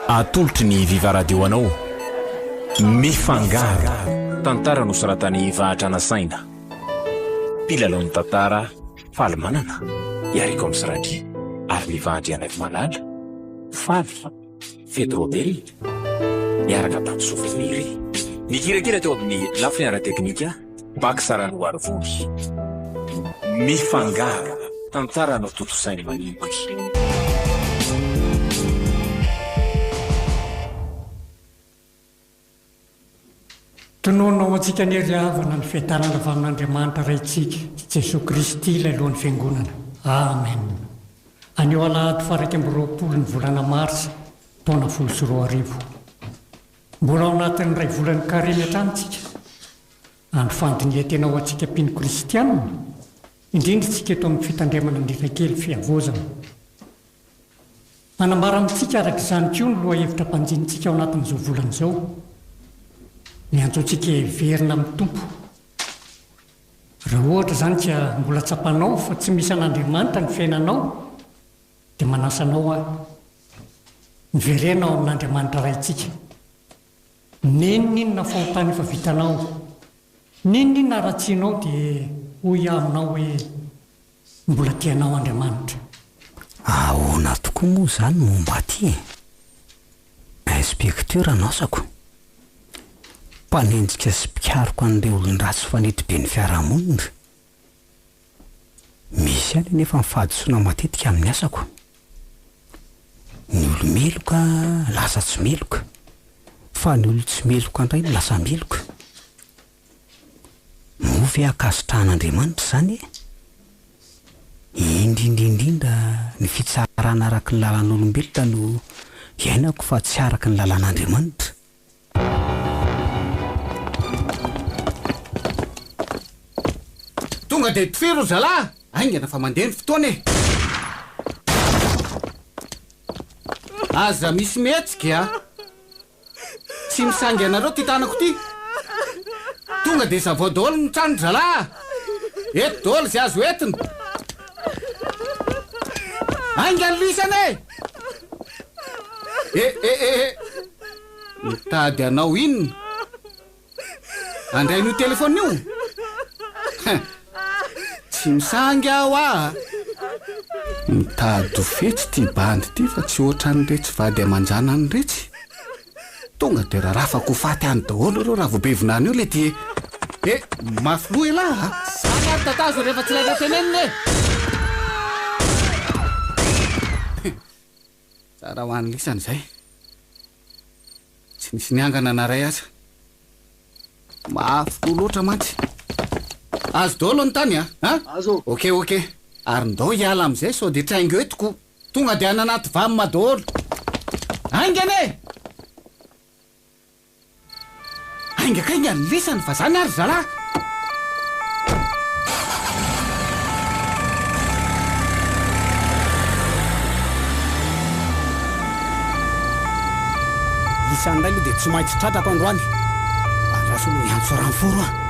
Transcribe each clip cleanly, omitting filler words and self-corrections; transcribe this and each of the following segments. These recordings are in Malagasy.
Atolotry ny Viva Radio anao. Mifangaro. Tantara nosoratan'i Vahatrana Saina. Mpilalao ny tantara, Faly Manana, Iariko Amsradi ary Liva Andrianaivomalala. Faly, Fety Robel, niaraka tamin'i Souvenir. Nikirakira teo amin'ny lafiny ara-teknika, Bax Ranoarivony. Mifangaro, tantara notontosain'i Maningotra. Tononina ho antsika anie ry havana ny fiadanana avy amin'Andriamanitra Raintsika sy Jesoa Kristy ilay Lohan'ny Fiangonana. Amen. Anio alahady faha 21 ny volana marsa taona 2010. Mbola ao anatin'ny iray volan'ny karemy hatrany tsika. Andro fandinihan-tena ho antsika mpino kristiana, indrindra isika eto amin'ny fitandremana Andrianakely Fihavaozana. Manambara amintsika araka izany koa ny lohahevitra ampanjinintsika ao anatin'izao volana izao. Miantso antsika hiverina amin'ny Tompo. Raha ohatra izany ka mbola tsapanao fa tsy misy an'Andriamanitra ny fiainanao, dia manasa anao aho, miverena ao amin'Andriamanitra Raintsika. N'inon'inona fahotana efa vitanao, n'inon'inona haratsianao dia hoy aho aminao hoe mbola tia anao Andriamanitra. Ahoana tokoa moa izany momba aty e? Inspecteur no asako. Mpanenjika sy mpikaroka an'ireo olon-dratsy fanetry be ny fiarahamonina. Misy ihany anefa ny fahadisoana matetika amin'ny asako. Ny olo-meloka lasa tsy meloka, fa ny olo-tsy meloka indray no lasa meloka. Moa ve ankasitrahan'Andriamanitra izany e? Indrindra indrindra ny fitsarana araka ny lalàn'olombelona no iainako fa tsy araka ny lalàn'Andriamanitra. Tonga dia tifiro ry zalahy! Haingana fa mandeha ny fotoana e! Aza misy mihetsika a! Tsy misangy anareo ty tanako ty! Tonga dia savao daholo ny trano ry zalahy a! Eto daholo izay azo entina! Haingana lisany e! Eh eh eh eh! Mitady anao inona? Handray an'io telefaonina io? Hein! Tsy misangy aho aa! Mitady ho fetsy ity bandy ity fa tsy ohatran'iretsy vady aman-janany iretsy. Tonga dia rarafako ho faty any daholo ireo raha vao be vinany eo le ty e! Eh! Mafy loha elah a! Zany ary tatazo rehefa tsy laitra tenenina e! Tsara ho an'i lisany izay. Tsy nisy niangana na iray aza. Mafy loha loatra mantsy. Azo daholo ny tany a! A? Azo. Ok ok. Ary ndao hiala amin'izay sao dia traingo eto ko. Tonga dia any anaty vam daholo. Haingana e! Haingakaingana lisany fa zany ary zalahy. Lisany indray aloha dia tsy maintsy tratrako androany. Andraso aloha hiantso renfort aho.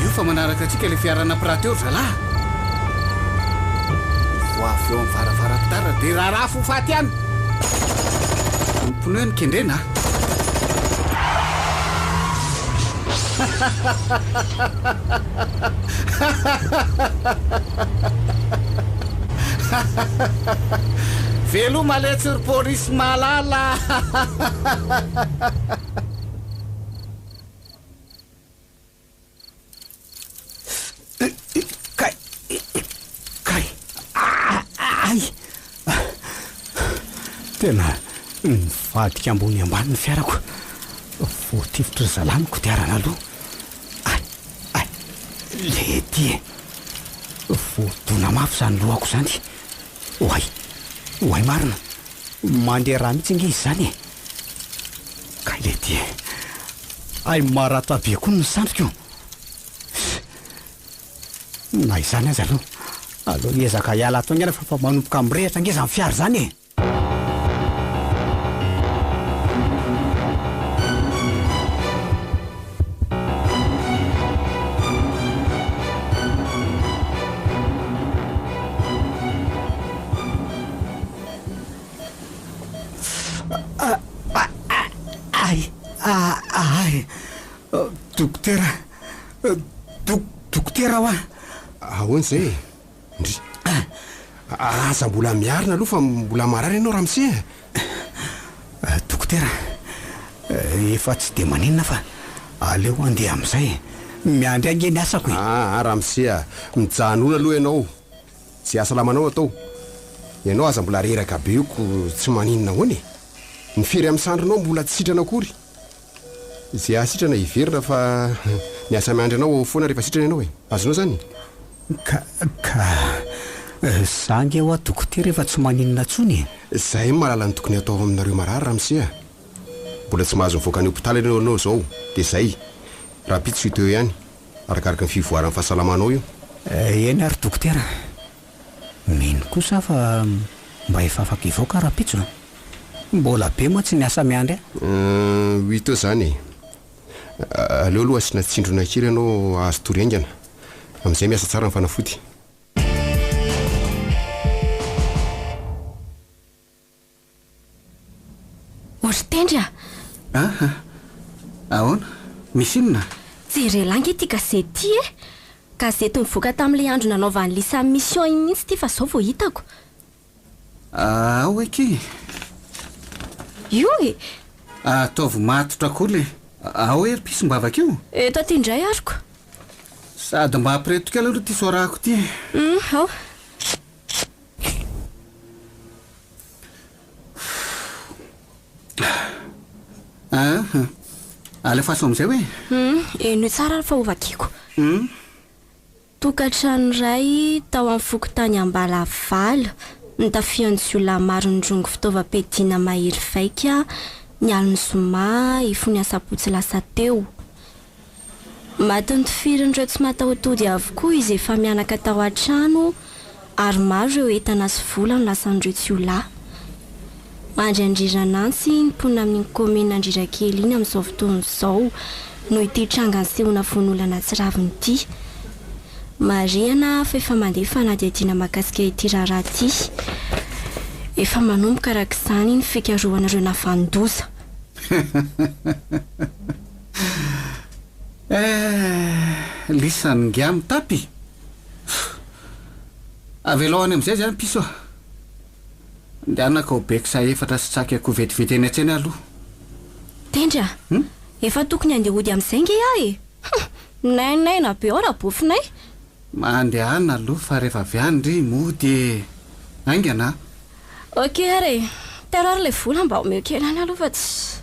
Io fa manaraka antsika ilay fiarana piraty eo ry zalahy. Vao avy eo amin'ny varavaram-pitaratra dia raharaha fo faty ihany. Ny pneu no kendrena a. Veloma letsy ry polisy malala a. Kay! Kay! Ay! Tena nivadika ambony ambany ny fiarako. Voatifitry ry zalahy ny kodiarana aloha. Ay! Ay! Lety e! Voadona mafy izany lohako izany. Oay! Oay marina! Mandeha rà mihitsy ange izy izany e! Kay lety e! Hay maratra be koa ny sandriko. Na izany aza aloha, aleo hiezaka hiala ato haingana fa efa manomboka mirehitra ange izany fiara izany e! Ay! Ay! Dokotera! Dokotera hoa! Ahoana izay e? Ndry! Aza mbola miarina aloha fa mbola marary ianao ramose e! Dokotera, efa tsy dia maninona fa aleo handeha amin'izay e! Miandry ahy ange ny asako e! Aa ramose a! Mijanona aloha ianao! Izay hahasalamanao atao. Ianao aza mbola reraka be io ko tsy maninona ahoana e! Ny fery amin'ny sandrinao mbola tsy sitrana akory. Izay hahasitrana hiverina fa ny asa miandry anao ao foana rehefa sitrana ianao e! Azonao izany? Ka, ka, za ange hoa dokotera efa tsy maninona intsony e! Zahay mahalala ny tokony hatao aminareo marary ramose a! Mbola tsy mahazo mivoaka ny hopitaly aloha ianao izao dia zay! Rahampitso hita eo ihany, arakaraka ny fivoaran'ny fahasalamanao io. Eny ary dokotera a! Mino kosa aho fa mba efa afaka hivoaka rahampitso a! Mbola be mantsy ny asa miandry ahy. Ho hita eo izany e! Aleo aloha asiana tsindrona kely ianao hahazo tory haingana. Amin'izay miasa tsara ny fanafody. O ry Tendry a! Aha! Ahoana? Misy inona? Jereo ange ity gazety ity e! Gazety nivoaka tamin'ilay andro nanaovan'i Lisa mission iny mihitsy ity fa izao vao hitako. Ao akia e! Io e! Ataovy matotra koa le. Ao e ry pisom-bavaka io. Eto aty indray aroko. Sady mba ampireto kely aloha ity soarako ity e. Hum, ao. Aa, alefaso amin'izay hoe. Hum, henoy tsara ary fa hovakiko. Hum. Tokantrano iray tao amin'ny fokontany Ambalavalo, notafihan'ny jiolahy maro nirongo fitaovam-piadiana mahery vaika ny alin'ny zoma hifoha ny asabotsy lasa teo. Maty notifirin'ireo tsy mataho-tody avokoa izy efa-mianaka tao an-trano ary maro ireo entana sy vola no lasan'ireo jiolahy. Mandry andriran'antsy ny mponina amin'iny kaominina Andrirakely iny amin'izao fotoana izao noho ity tranga nisehoana vono olona nahatsiravina ity. Marihana fa efa mandeha fanadihadiana mahakasika ity raharaha ity. Efa manomboka araka izany ny fikarohana ireo nahavanon-doza. Eh, lisany ngiahy mitapy. Avelao any amin'izay izany piso a. Andehanako ao Beksa efatra sy tsaky akoho vetivety eny an-tsena aloha. Tendry a! Efa tokony handeha hody amin'izay nge aho e! Hum! Minainaina be ao rabofinay. Mandehana aloha fa rehefa avy any ry mody e! Haingana a! Ok ary e! Tero ary ilay vola mba omeo kely any aloha fa tsy.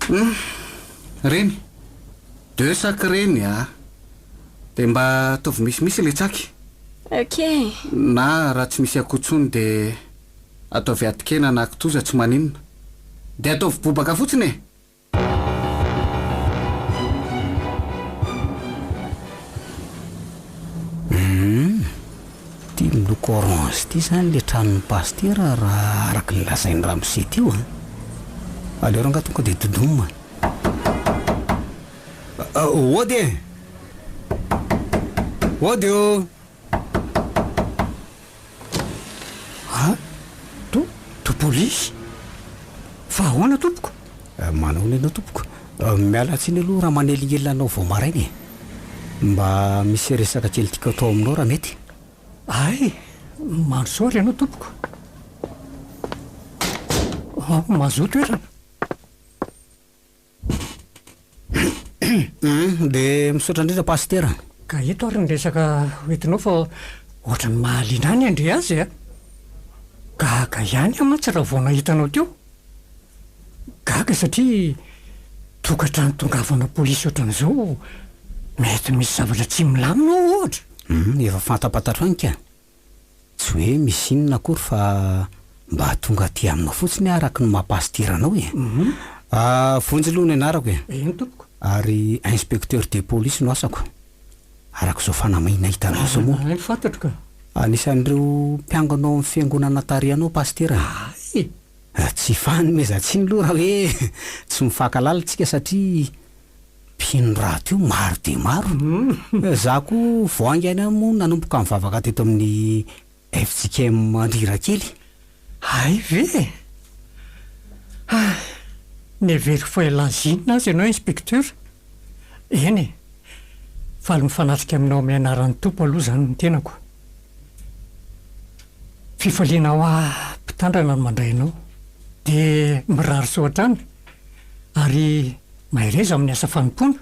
Hum! Reny! Deux sacs reny a! Dia mba ataovy misimisy ilay tsaky. Ok. Na raha tsy misy akoho intsony dia ataovy atin-kena na kitoza tsy maninona. Dia ataovy bobaka fotsiny e! Humm! Ity miloko orange ity izany ilay tranon'ny pasitera raha araka ny lazain'i ramose teo an! Aleo rangahy tonga dia dodoma. Ody e! Ody ô! A! To, to polisy? Fa ahoana tompoko? Manahoana ianao tompoko? Miala tsiny aloha raha manelingelina anao vao maraina e! Mba misy resaka kely tiako atao aminao raha mety. Hay! Mandrosoa ary ianao tompoko. Mazoto toerana. Hum, dia misaotra indrindra Pasitera. Ka eto ary ny resaka hoentinao fa ohatran'ny mahaliana ahy ny handre azy a! Gaga ihany aho mantsy raha vao nahita anao teo. Gaga satria tokantrano tongavana polisy ohatran'izao mety misy zavatra tsy milamina ao ohatra. Hum, efa fantapantatro ihany ka. Tsy hoe misy inona akory fa mba tonga aty aminao fotsiny aho araka ny maha pasitera anao e. Vonjy aloha ny anarako e. Eny tompoko. Ary inspecteur de police no asako. Araka izao fanamainina hitanao izao moa. Hay fantatro ka. Anisan'ireo mpiangona ao amin'ny fiangonana tarihanao pasitera. Hay e. Tsy ifanomezan-tsiny aloha raha hoe tsy mifankahalala isika satria Mpino rahateo maro dia maro. Za koa vao haingana moa nanomboka nivavaka teto amin'ny fjkm Andrirakely. Hay ve e! Ah! Neveriko fa hilaza inona aza ianao Inspecteur? Eny e! Faly mifanatrika aminao amin'ny anaran'ny Tompo aloha izany ny tenako. Fifaliana ho ahy mpitandrina ny mandray anao. Dia mirary soa hatrany ary mahereza amin'ny asa fanompoana.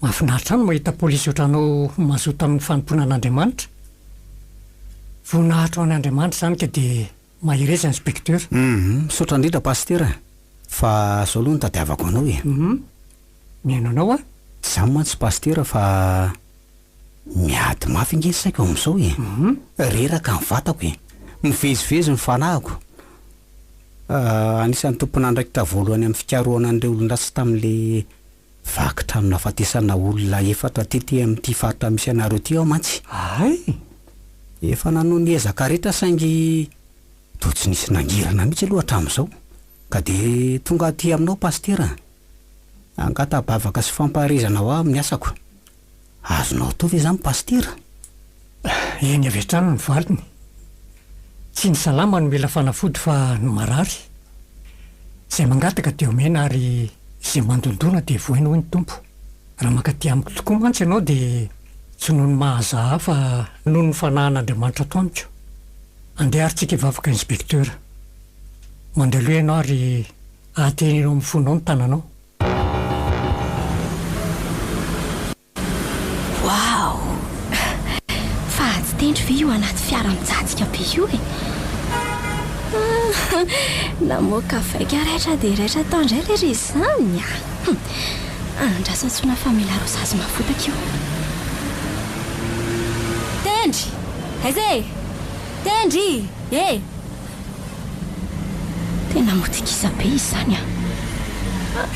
Mahafinaritra ahy ny mahita polisy ohatranao mazoto amin'ny fanompoana an'Andriamanitra. Voninahitra ho an'Andriamanitra izany ka dia mahereza Inspecteur. Humm, misaotra indrindra Pasitera fa zao aloha no tadiavako anao e. Humm, mihaino anao aho. Tsy izany mantsy Pasitera fa miady mafy ange ny saiko amin'izao e. Reraka ny vatako e. Mivezivezy ny fanahiko. Anisan'ny tompon'andraikitra voalohany amin'ny fikarohana an'ireo olon-dratsy tamin'ilay Vaky trano nahafatesana olona efatra tety amin'ity faritra misy anareo ity aho mantsy. Hay! Efa nanao ny ezaka rehetra saingy toa tsy nisy nangirana mihitsy aloha hatramin'izao. Ka dia tonga aty aminao Pasitera. Hangata-bavaka sy fampaherezana ho ahy amin'ny asako. Azonao atao ve izany Pasitera? Eny avy hatrany ny valiny. Tsy ny salama no mila fanafody fa ny marary. Izay mangataka dia omena ary izay mandondona dia vohaina hoy ny Tompo. Raha mankaty amiko tokoa mantsy ianao dia tsy noho ny maha za ahy fa noho ny fanahin'Andriamanitra ato amiko. Andeha ary tsika hivavaka Inspecteur. Mandaloha ianao ary ahatereno amin'ny fonao ny tananao. Waouh! Fa tsy tendry ve io anaty fiara mijajika be io e? Namoaka vaika raitra dia raitra tao indray ilay ry izany a! Andraso antsoina fa mila raosazy mafotaka io. Tendry! Aiza e? Tendry! E! Tena mody kisa be izy izany an!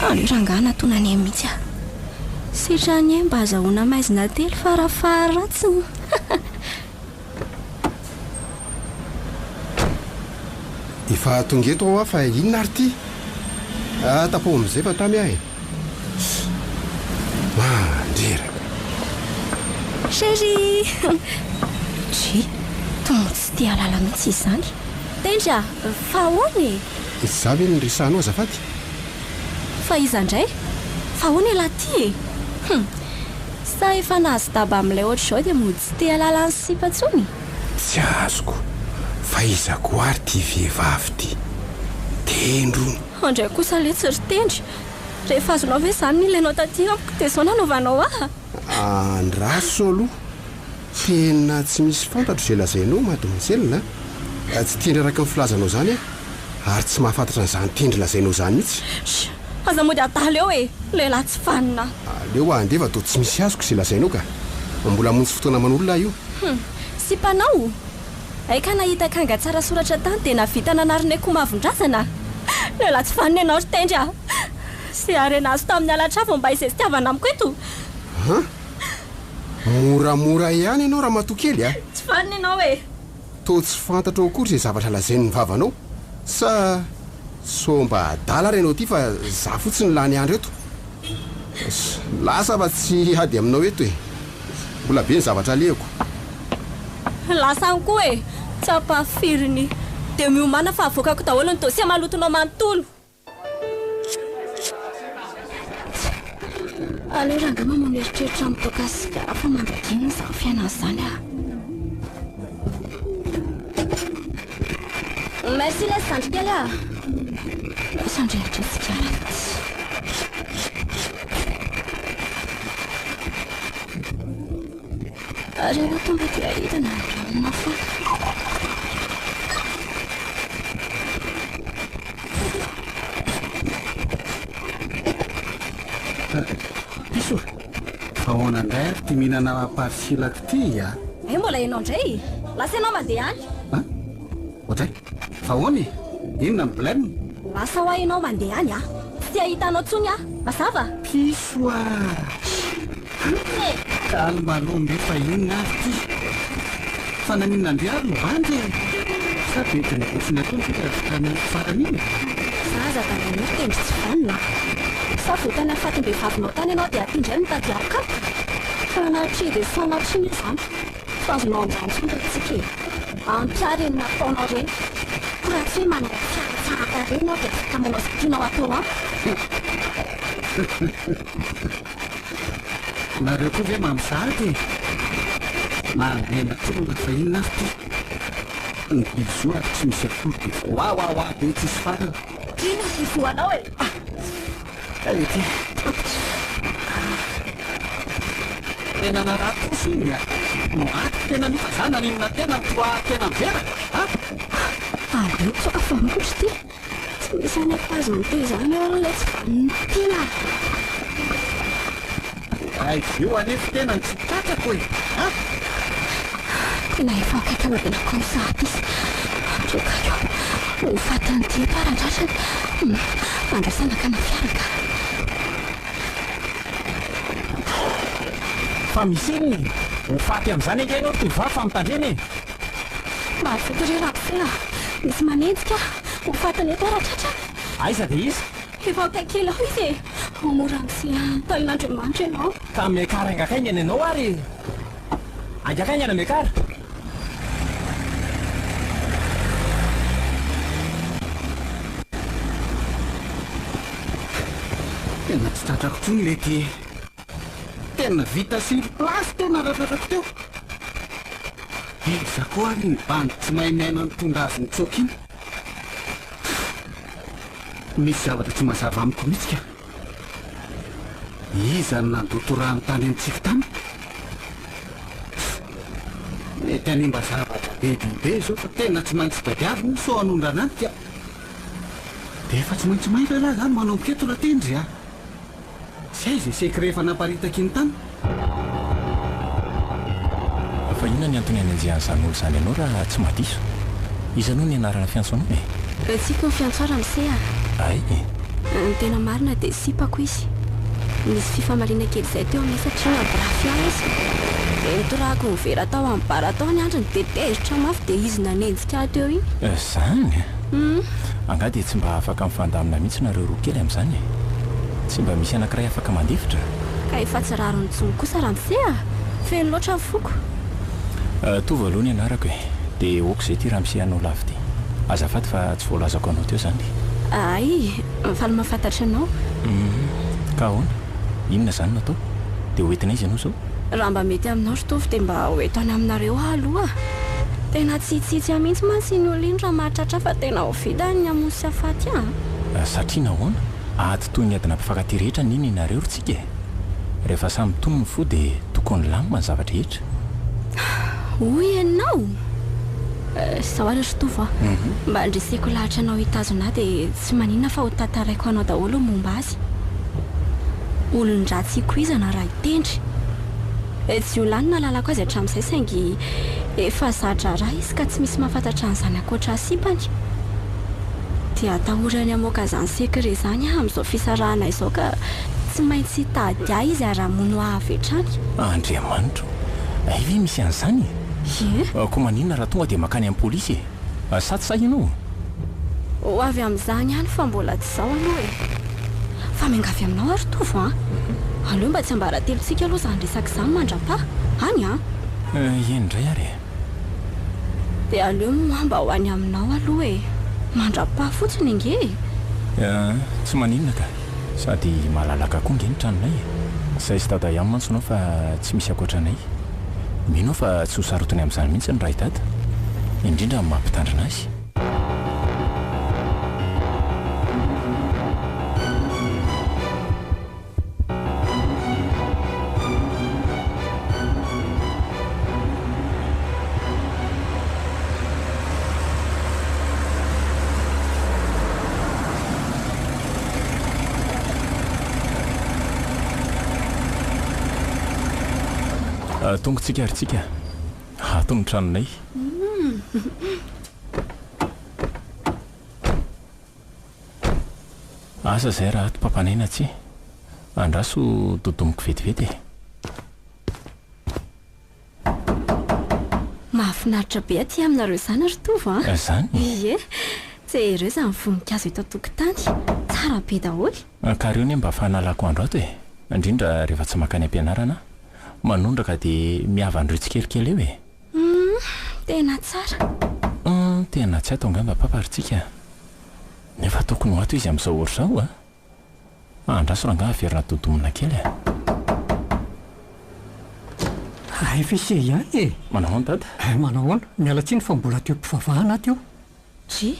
Aleo rangahy natona any mihitsy ah! Sitrany e mba azahoana maizina telo fara faharatsiny! Efa tonga eto aho fa inona ary ity? Ah, tapaho amin'izay fa tamy aho e! Mandreraka! Chérie! Dry, toa tsy te hahalala mihitsy izy izany. Tendry a! Fa ahoana e? Izaho ve no resahanao azafady? Fa iza indray? Fa ahoana ialahy ity e? Hum! Sa efa nahazo daba amin'ilay ohatr'izao dia mody tsy te hahalala ny sipa intsony? Tsy azoko, fa iza koa ary ity vehivavy ity? Tendry hono! Andray kosa letsy ry Tendry! Rehefa azonao ve izany ny ilainao taty amiko dia izao nanaovanao ahy? Andraso aloha! Tena tsy misy fantatro izay lazainao mademoiselle a! Tsy tendry araka ny filazanao izany aho, ary tsy mahafantatra an'izany tendry lazainao izany mihitsy. Sh! Aza mody adala eo e! Lehilahy tsy vanona. Aleo aho handeha fa toa tsy misy azoko izay lazainao ka! Mbola hamonjy fotoana aman'olona aho io. Hum! Sipanao? Hay ka nahita akanga tsara soratra tany dia nahavita nanarina komavon-drazana? Lehilahy tsy vanona ianao ry tendry a! Izay harena azo tamin'ny halatra vao mba izay fitiavana amiko eto? An! Moramora ihany ianao ramatoa kely a! Tsy vanona ianao e! Toa tsy fantatrao akory izay zavatra lazain'ny vavanao. Sa sao mba adala ary ianao ity fa za fotsiny lany andro eto. Lasa fa tsy hiady aminao eto e! Mbola be ny zavatra alehako. Lasa any koa e! Tsy ampahafiriny. Dia miomàna fa avoakako daholo ny dossier malotonao manontolo. Aleo rangahy mamono eritreritra amin'ny toaka sy sigara fa mandra-dinina izany fiainana izany ah. Merci lesy zandry kely ah. Lasa andrehitra sigara ity. Rehefa tonga dia hidina ny rano mafana. Piso, fa ahoana indray ary ity mihinana parsilako ity a? Hay mbola ianao indray e! Lasa ianao mandeha any. An? Ohatray? Fa ahoana e? Inona ny blème? Lasa hoa ianao mandeha any a! Tsy te hahita anao intsony aho. Mazava? Piso a! Calme aloha mbe fa inona ary ty? Fa naninona ndry ary no bandy e? Sa bedin'ny gofiny atao ny fitravitran'ny farany iny? Za aza adala ry tendry tsy vanona a! Sa vao tany amin'ny fatim-behivavinao tany ianao dia aty indray mitady aloka? Sanatria dia sanatria anie izany! Tsy azonao ambany intsony ry Tsiky e! Ampy ahy ireny nataonao ireny. Koa raha tsy hoe manana fiara tsara tarehy ianao dia afaka manao izay tianao atao amiko. Nareo koa ve mamo sahady e? Mahamenatra olona fa inona ary ty? Ny bijoux ary tsy misy akory dia wawawa be tsisy farany. Inona ny voanao e? Kay ity. Tena narary kosa iny a! Maty tena nefa za naninona tena ny toa tena mivera a! Aleo tsoaka fa mondro ity. Tsy misy hanaiky azy miteny izany eo aloha ilay tsy vanona ity a! Ay io anefa tena ny tsy tratrako e! A! Tena efa akaiky hanadinako ao sahady izy. Andriakako, ho fatin'ity eto ara-dratrany. Andrasana ka na fiara ka. Fa misy inona e? Ho faty amin'izany ange ianao ry tovovavy fa mitandrema e! Mazoto re ramose a! Misy manenjika aho. Ho fatiny eto ara-tratrany. Aiza dia iza? Efa akaiky kely ao izy e! Ao moa ramose a! Tahin'Andriamanitra ianao. Ka miakara haingakaingana ianao ary e! Haingakaingana miakara! Tena tsy tratrako intsony lety e! Tena vita sur place tena ratrarako teo! Iza koa ary iny bandy tsy mahay miaina nitondra azy nitsoaka iny? Misy zavatra tsy mazava amiko mihitsy ka. Iza no nandoto rano tany amintsika tany? Mety hanimba zavatra be dia be izao fa tena tsy maintsy tadiavina sao hanondrana any ka. Dia efa tsy maintsy mailo ialahy izany manomboka eto Ratendry a! Tsy hay izay secret efa naparitaky iny tany. Fa inona ny antony anenjehan'izany olona izany anao raha tsy mahadiso? Iza aloha ny anarana fiantso anao e? Tiako ny fiantso ahy ramose a! Hay e! Ny tena marina dia sipako izy. Nisy fifamaliana kely izay teo aminay satria nampirafy ahy izy. Dia nitorahako ny vera tao amin'ny bar tao ny andriny dia tezitra mafy dia izy nanenjika ahy teo iny. Izany? Angaha dia tsy mba afaka mifandamina mihitsy nareo roa kely amin'izany e? Tsy mba misy anankiray afaka mandefitra? Ka efa tsy rariny intsony kosa ramose a! Feno loatra ny foko. Tovo aloha ny anarako e! Dia ok izay ity ramose anao lavo ity. Azafady fa tsy voalazako anao teo izany. Hay, faly mahafantatra anao. Hum, ka ahoana? Inona izany no atao? Dia ho entina aiza ianao izao? Raha mba mety aminao ry Tovo dia mba ho eto any aminareo aho aloha. Tena tsy hitsitsy ahy mihitsy mantsy iny olona iny raha mahatratra ahy fa tena ho vitany ny hamono sy hahafaty ahy a! Satria nahoana? Ady toy ny adina mpifankatia rehetra anie ny nareo ry tsika e! Rehefa samy tony ny fo dia tokony lamina ny zava-drehetra. Hoy ianao? Izao ary ry Tovo a! Mba andreseko lahatra anao hitazona ahy dia tsy maninona fa ho tantaraiko anao daholo ny momba azy. Olon-dratsy ikoizana raha hitendry. Jiolahy no nahalalako azy hatramin'izay saingy efa za-draharaha izy ka tsy misy mahafantatra an'izany ankoatra ahy sipany. Dia atahorany hamoaka izany secret izany aho amin'izao fisarahana izao ka tsy maintsy hitady ahy izy ary hamono ahy avy hatrany. Andriamanitro! Hay ve misy an'izany e? Ie. Koa maninona raha tonga dia mankany amin'ny polisy e? Sa tsy sahy ianao? Ho avy amin'izany ihany fa mbola tsy izao aloha e! Fa miangavy aminao aho ry Tovo an! Aleo mba tsiambaratelontsika aloha izany resaka izany mandra-paha any an! Eny indray ary e! Dia aleo moa mba ho any aminao aloha e! Mandra-paha fotsiny ange e! Tsy maninona ka! Sady malalaka koa ange ny tranonay e! Zay sy dada ihany mantsy ianao fa tsy misy ankoatra anay. Mino aho fa tsy ho sarotiny amin'izany mihitsy ny ray dada, indrindra amin'ny maha mpitandrina azy. Tonga tsika ry tsika. Ato ny tranonay. Asa izay raha ato papanay na tsia. Andraso dodomiko vetivety e. Mahafinaritra be aty aminareo izany ry Tovo a! Izany? Ie! Jereo izany voninkazo eto an-tokotany, tsara be daholo! Ka reo anie mba fanalako andro ato e! Indrindra rehefa tsy mankany am-pianarana aho. Manondraka dia miava an'ireo tsikelikely eo e! Tena tsara. Hum, tena tsy ato angamba papa ry Tsika a! Nefa tokony ho ato izy amin'izao ora izao a! Andraso rangaha averina dodomina kely a! Hay ve se ihany e! Manao ahoana dada? Manao ahoana? Miala tsiny fa mbola teo am-pivavahana aho teo. Dry,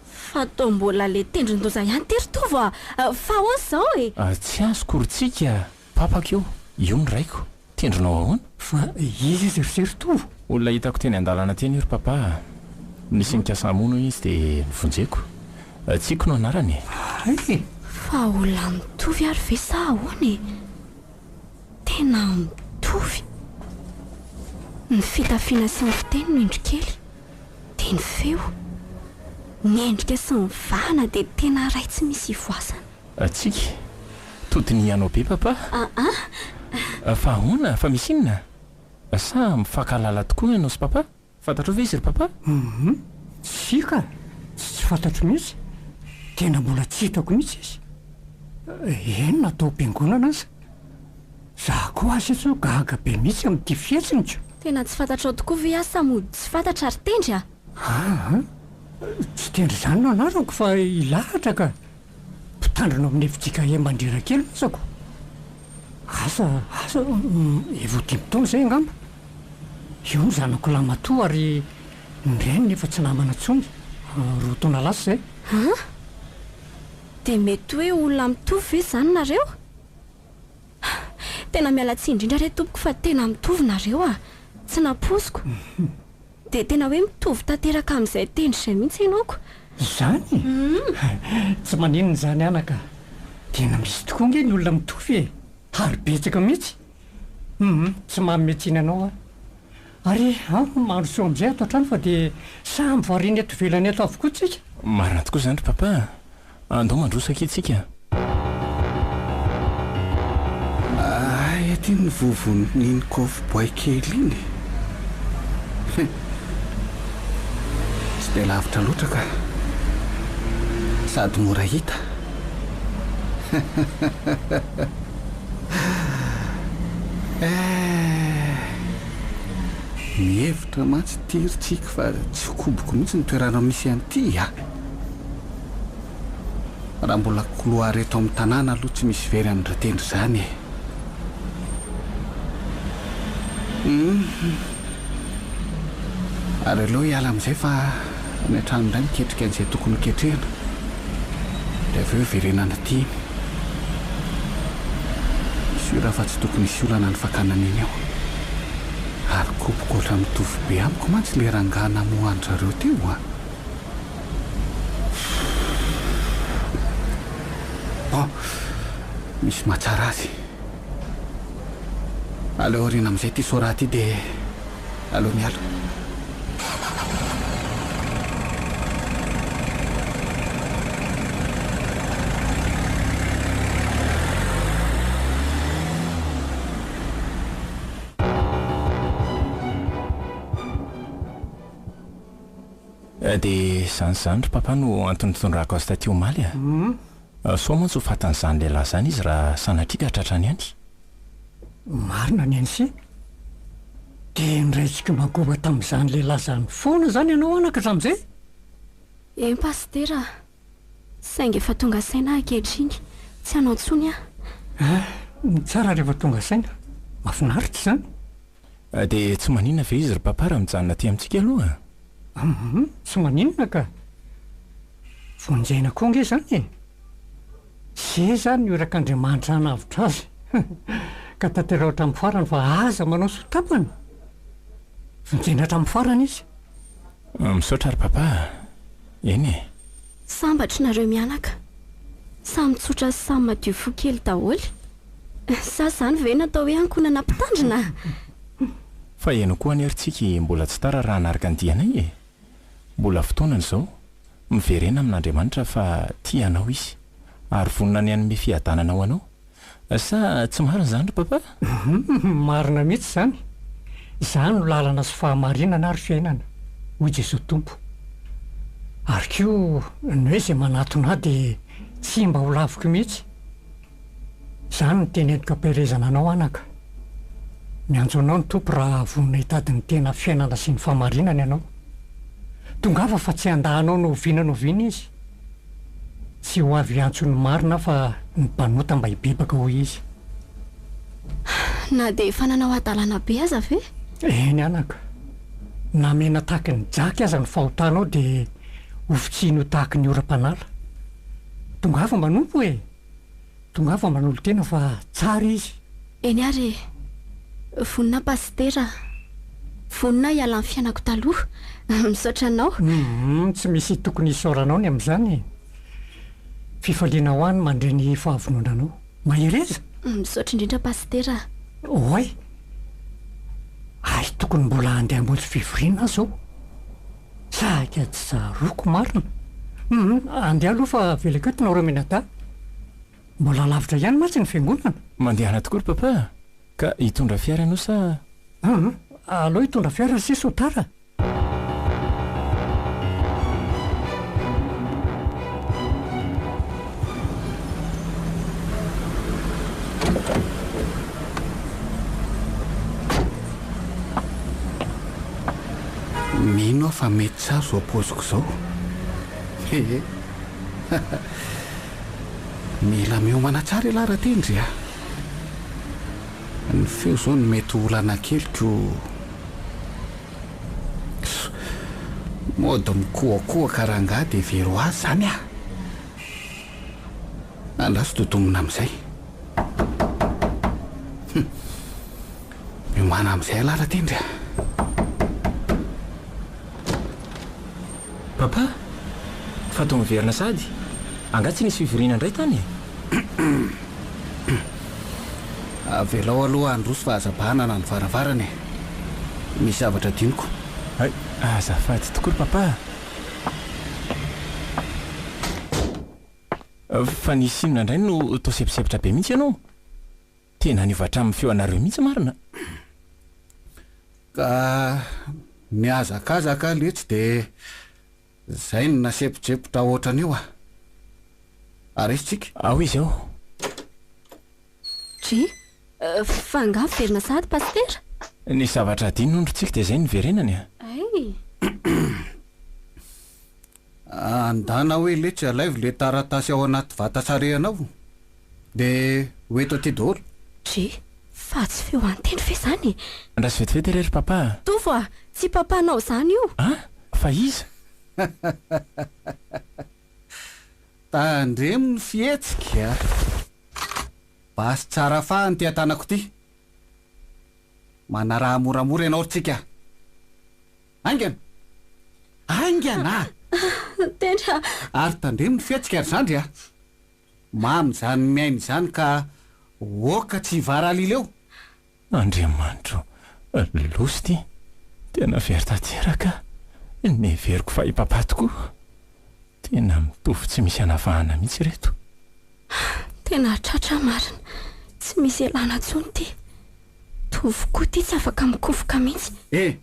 fa toa mbola le tendron-doza ihany ty ry Tovo a! Fa ahoana izao e? Tsy azoko ry Tsika a! Papako io, io ny raiko. Tendronao ahoana? Fa iza izy ry se ry Tovo? Olona hitako teny an-dalana teny io ry Papa a! Nisy nikasa hamono izy dia novonjeko. Tsiky no anarany e! Hay e! Fa olona mitovy ary ve sa ahoana e? Tena mitovy. Ny fitafiana sy ny fiteny no indro kely. Dia ny feo. Ny endrika sy ny vahana dia tena iray tsy misy ivoasana. Tsiky, to dinihanao be papa. Aa. Fa ahoana? Fa misy inona? Sa mifankahalala tokoa ianao sy papa? Fantatrao ve izy ry papa? Hum, tsia ka, tsy fantatro mihitsy. Tena mbola tsy hitako mihitsy izy. Eny na tao am-piangonana aza. Za koa aza izao gaga be mihitsy amin'ity fihetsiny ko. Tena tsy fantatrao tokoa ve aho sa mody tsy fantatra ry Tendry a? Aa, tsy Tendry izany no anarako fa i Lahatra ka. Mpitandrina ao amin'ny fjkm Andrirakely aza ko. Asa, asa, efa ho dimy taona izay angamba. Io ny zanako lahimatoa ary ny reniny efa tsy namana intsony, roa taona lasa izay. An? Dia mety hoe olona mitovy ve izany nareo? Tena miala tsiny indrindra re tompoko fa tena mitovy nareo a! Tsy nampoiziko. Dia tena hoe mitovy tanteraka amin'izay tendry izay mihitsy ianao ko! Izany? Tsy maninona izany anaka a! Tena misy tokoa ange ny olona mitovy e! Ary betsaka mihitsy! Hum, tsy manome tsiny anao aho. Ary an, mandrosoa amin'izay ato an-trano fa dia samy variana eto ivelany eto avokoa tsika. Marina tokoa izany ry papa a! Andao mandroso akia tsika. Hay aty ny vovon'iny kôfboay kely iny e! Tsy dia lavitra loatra ka! Sady mora hita. Eh! Mihevitra mantsy ity ry Tsiky fa tsy koboko mihitsy ny toerana misy an'ity a! Raha mbola couloir eto amin'ny tanàna aloha tsy misy very amin-dRatendry izany e! Hum! Ary aleo hiala amin'izay fa any an-trano indray miketrika an'izay tokony ho ketrehina dia avy eo hiverenana aty iny. Sûr fa tsy tokony hisy olana ny fakana an'iny eo. Ary koboko ohatran'ny mitovy be amiko mantsy ilay rangahy namoha an-dry zareo teo a! Bon, misy mahatsara azy. Aleo aoriana amin'izay ity Sora ity dia aleo miala. Dia izany izany ry papa no antony nitondrako azy taty omaly a! Sao mantsy ho fatin'izany lehilahy izany izy raha sanatria ka tratrany any. Marina ny an'i se. Dia niray tsikombakomba tamin'izany lehilahy izany foana izany ianao anaka hatramin'izay? Eny pasitera a! Saingy efa tonga saina aho ankehitriny, tsy hanao intsony aho. Ah, tsara rehefa tonga saina. Mahafinaritra izany. Dia tsy maninona ve izy ry papa raha mijanona aty amintsika aloha? Hum, tsy maninona ka. Vonjena koa ange izany e! Seza ny irak'Andriamanitra hanavotra azy. Ka tanteraho hatramin'ny farany fa aza manao soa tapany. Vonjena hatramin'ny farany izy. Misaotra ry papa a! Eny e! Sambatra nareo mianaka. Samy tsotra sy samy madio fo kely daholo. Sa zany ve no atao hoe ankohonana mpitandrina? Fa ianao koa anie ry Tsiky mbola tsy tara raha hanaraka ny dianay e! Mbola fotoanany izao, miverena amin'Andriamanitra fa tia anao Izy, ary vonona ny hanome fiadanana ho anao. Sa tsy marina izany ry Papa? Humm, marina mihitsy izany. Izaho no lalana sy fahamarinana ary fiainana, hoy Jesoa Tompo. Ary koa ny hoe izay manatona ahy dia tsy mba ho laviko mihitsy. Izany no teny entiko ampielezana anao anaka. Miantso anao ny Tompo raha vonona hitady ny tena fiainana sy ny fahamarinana ianao. Tongava fa tsy handà anao na oviana na oviana Izy. Tsy ho avy hiantso ny marina aho fa ny mpanota mba hibebaka hoy Izy. Na dia efa nanao hadalana be aza ve? Eny anaka. Na mena tahaky ny jaky aza ny fahotanao dia hofotsiany ho tahaky ny oram-panala. Tongava manompo e! Tongava manolo-tena fa tsara izy. Eny ary e! Vonona Pasitera a! Vonona hiala ny fiainako taloha. Misaotra anao. Humm tsy misy tokony hisaoranao ny amin'izany e! Fifaliana ho ahy ny mandre ny fahavononanao. Mahereza! Misaotra indrindra Pasitera a! Oay! Hay tokony mbola handeha hamonjy fivoriana aho izao. Saika tsy tsaroako marina. Humm andeha aloha fa avelako eto nareo mianadahy. Mbola lavitra ihany mantsy ny fiangonana. Mandehana tokoa ry papa a! Ka hitondra fiara ianao sa? Humm aleo hitondra fiara ry se sao tara. Mino aho fa mety tsara izao paoziko izao. Hehe. Mila miomana tsara ialahy Ratendry a! Ny feo izao no mety ho olana kely ko. Mody mikohakohaka rangahy dia very ho azy izany a! Andraso dodomina amin'izay. Hum. Miomàna amin'izay ialahy Ratendry a! Papa, fa toa miverina sahady? Angaha tsy nisy fivoriana indray tany e? Avelao aloha handroso fa aza bahanana ny varavarana e! Misy zavatra adinoko. Hay, azafady tokoa ry papa a! Fa nisy inona indray no toa seposepotra be mihitsy ianao? Tena niova hatramin'ny feo anareo mihitsy marina. Ka nihazakazaka aho letsy dia zay no nasepojepotra ohatran'io a! Aresintsika. Ao izy ao. Dry, fa angaha miverina sahady Pasitera? Nisy zavatra adino hono ry Tsiky dia izay niverenany a! Hay! Andana hoe letsy alaivo le taratasy ao anaty vata sarehanao de ho eto aty daholo. Dry, fa tsy feo antendry ve zany e? Andraso vetivety re ry papa a! Tovo a! Tsy papanao zany io! An! Fa iza? Tandremo ny fihetsika a! Basy tsara fahany ity an-tanako ity. Manaraha moramora ianao ry Tsika a! Haingana! Haingana! Tena. Ary tandremo ny fihetsika ry zandry a! Mamy izany miaina izany ka oka tsy hivaralila eo! Andriamanitro, loza ity! Tena very tanteraka aho! Neveriko fa i Papa tokoa! Tena mitovy tsy misy anavahana mihitsy ireto! Tena tratra marina! Tsy misy ialana intsony ity! Tovo koa ity tsy afaka mikofoka mihitsy! Eh!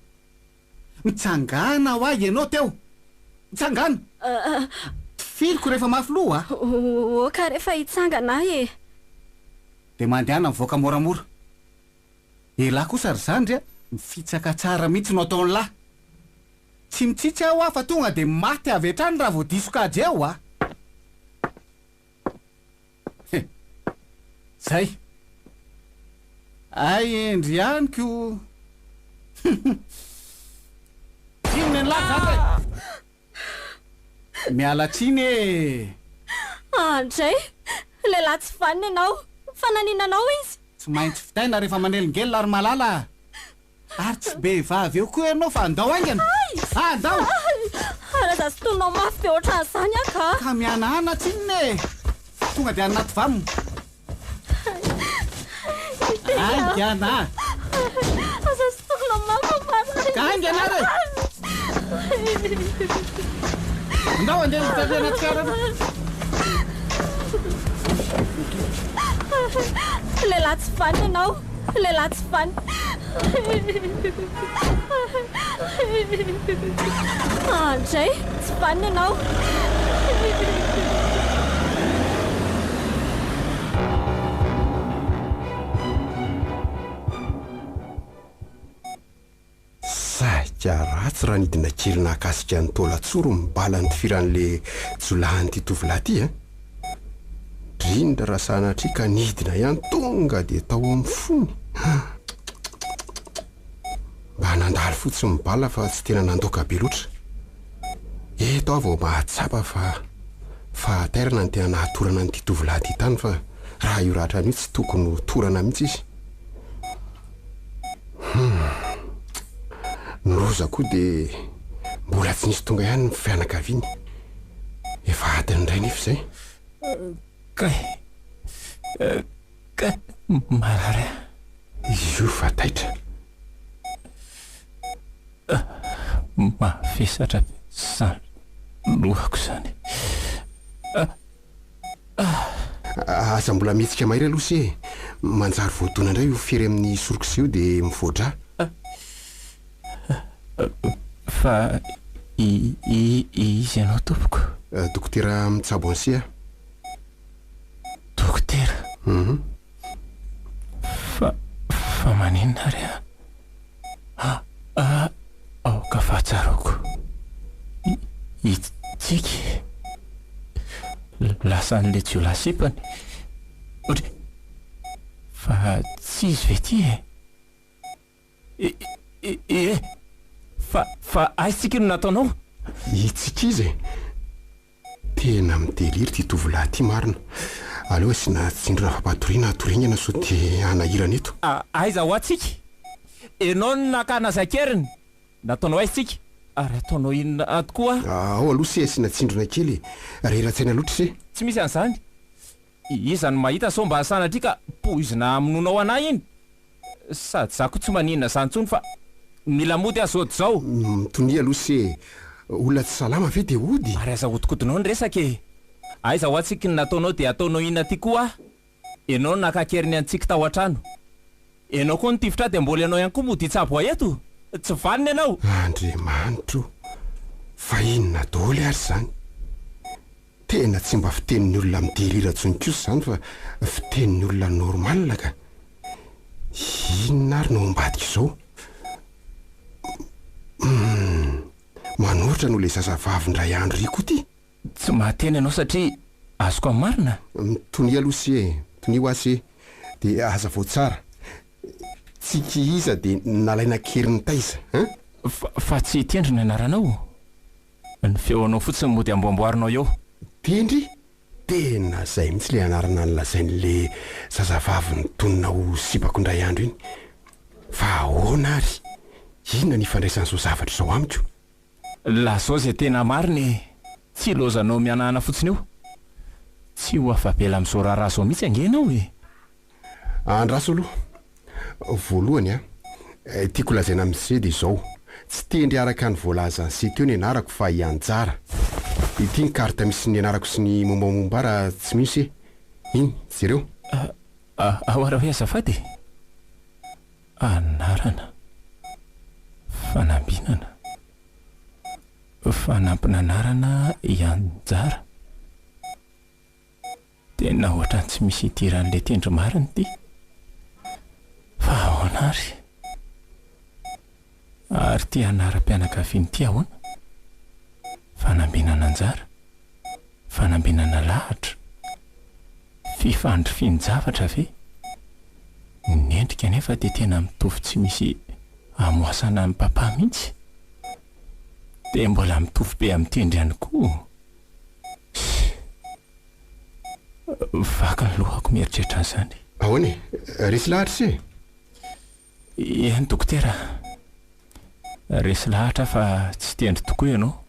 Mitsangàna hoa ianao teo! Mitsangàna! Tifiriko rehefa mafy loha a! Ok rehefa hitsangana aho e! Dia mandehana mivoaka moramora. Elah kosa ry zandry a, mifitsaka tsara mihitsy no ataon'lah. Tsy mitsitsy aho hoa fa tonga dia maty avy hatrany raha vao diso kajy eo a! He! Zay! Hay hendry ihany ko! Inona ny lahy zany e? Miala tsiny e! Andray! Lehilahy tsy vanona ianao! Fa naninona anao izy? Tsy maintsy vitaina rehefa manelingelina ry Malala a! Ary tsy behivavy eo koa ianao fa andao haingana! Andao! Ary aza sintoninao mafy be ohatran'izany aho ka! Ka mihanahana tsinona e! Tonga dia any anaty vam! Haingana! Aza sintoninao mafy marina! Ka haingana ary e! Andao andeha hiditra aty anaty fiara aloha! Lehilahy tsy vanona ianao! Lehilahy tsy vanona. Andray, tsy vanona ianao. Saika ratsy raha nidina kely nahakasika ny taolan-tsoro ny bala nitifiran'le jiolahin'ity tovolahy ity a! Indrindra raha sanatria ka nidina ihany tonga dia tao amin'ny fony. Mba nandalo fotsiny ny bala fa tsy tena nandoaka be loatra. Eto aho vao mahatsapa fa fahatairana no tena nahatorana an'ity tovolahy ity tany fa raha io ratrany io tsy tokony ho torana mihitsy izy. Hum. Ny loza koa dia mbola tsy nisy tonga ihany ny fianakaviany. Efa adiny iray nefa izay. Kay. Kay. Marary ahy. Izy io fa taitra. Mavesatra be izany lohako izany. Aza mbola mihetsika mahery aloha se e! Manjary voadona indray io fery amin'ny soroko se io dia mivoa-drà. Fa iza ianao tompoko? Dokotera mitsabo an'se aho. Dokotera? Fa, fa maninona ary aho? Ah, ah, aoka fa tsaroako. I, i Tsiky. Lasan'ilay jiolahy sipany. Dry. Fa tsy izy ve ity e? E, e, e, fa, fa aiza Tsiky no nataonao? I Tsiky iza e? Tena mi-delire ity tovolahy ity marina. Aleo asiana tsindrona fampatoriana hatory sao te hanahirana eto. Aiza hoa Tsiky? Enao no nakana azy an-keriny. Nataonao aiza Tsiky? Ary ataonao inona ato koa? Ao aloha se asiana tsindrona kely e. Rera-tsaina loatra se. Tsy misy an'izany. Iza no mahita sao mba sanatria ka poizina hamonoanao anah iny? Sady za koa tsy maninona zany tsony fa mila mody aho zao dia zao. Mitonia aloha se e! Olona tsy salama ve dia hody? Ary aza ahodikodinao ny resaka e! Aiza hoa tsiky ny nataonao dia ataonao inona aty koa aho? Enao no naka an-keriny an'i Tsiky tao an-trano. Enao koa nitifitra ahy dia mbola enao ihany koa mody hitsabo ahy eto? Tsy vanona ianao! Andriamanitro o! Fa inona daholo ary izany? Tena tsy mba fitenin'ny olona mi-delire tsony kosa izany fa fitenin'ny olona normal ka! Inona ary no ao ambadik'izao? Humm! Manoritra noho ilay zazavavy indray andro ry koa ty! Tsy mahateny ianao satria azoko amin'ny marina? Mitonia aloha se e! Mitonia hoa se! Dia hazavao tsara! Tsiky iza dia nalaina an-keriny taiza hein? Fa tsy Tendry ny anaranao? Ny feonao fotsiny mody amboamboarinao eo. Tendry? Tena zay mihitsy le anarana nolazain'le zazavavy nitonona ho sipako indray andro iny. Fa ahoana ary? Inona ny ifandraisan'izao zavatra izao amiko? Lazao izay tena marina e! Tsy ilaozanao mihanahana fotsiny eo. Tsy ho afa-bela amin'izao raharaha izao mihitsy ange ianao e! Andraso aloha. Voalohany an, tiako lazaina amin'i se dia izao, tsy tendry araka ny voalazan'i se teo ny anarako fa i Anjara. Ity ny carte misy ny anarako sy ny mombamomba ahy raha tsy mino se. Iny, jereo. Ao ary hoe azafady e! Anarana. Fanambinana. Fanampin'anarana i Anjara. Tena ohatran'ny tsy misy idiran'ilay tendry marina ity. Fa ahoana ary? Ary ity anaram-pianakaviana ity ahoana? Fanambinana anjara? Fanambinana lahatra? Fifandrifian-javatra ve? Ny endrika anefa dia tena mitovy tsy misy amoasana an'i Papa mihitsy. Dia mbola mitovy be amin'ny tendry ihany koa. Vaky ny lohako mieritreritra an'izany. Ahoana e? Resy lahatra ise? Eny dokotera a. Resy lahatra aho fa tsy tendry tokoa ianao.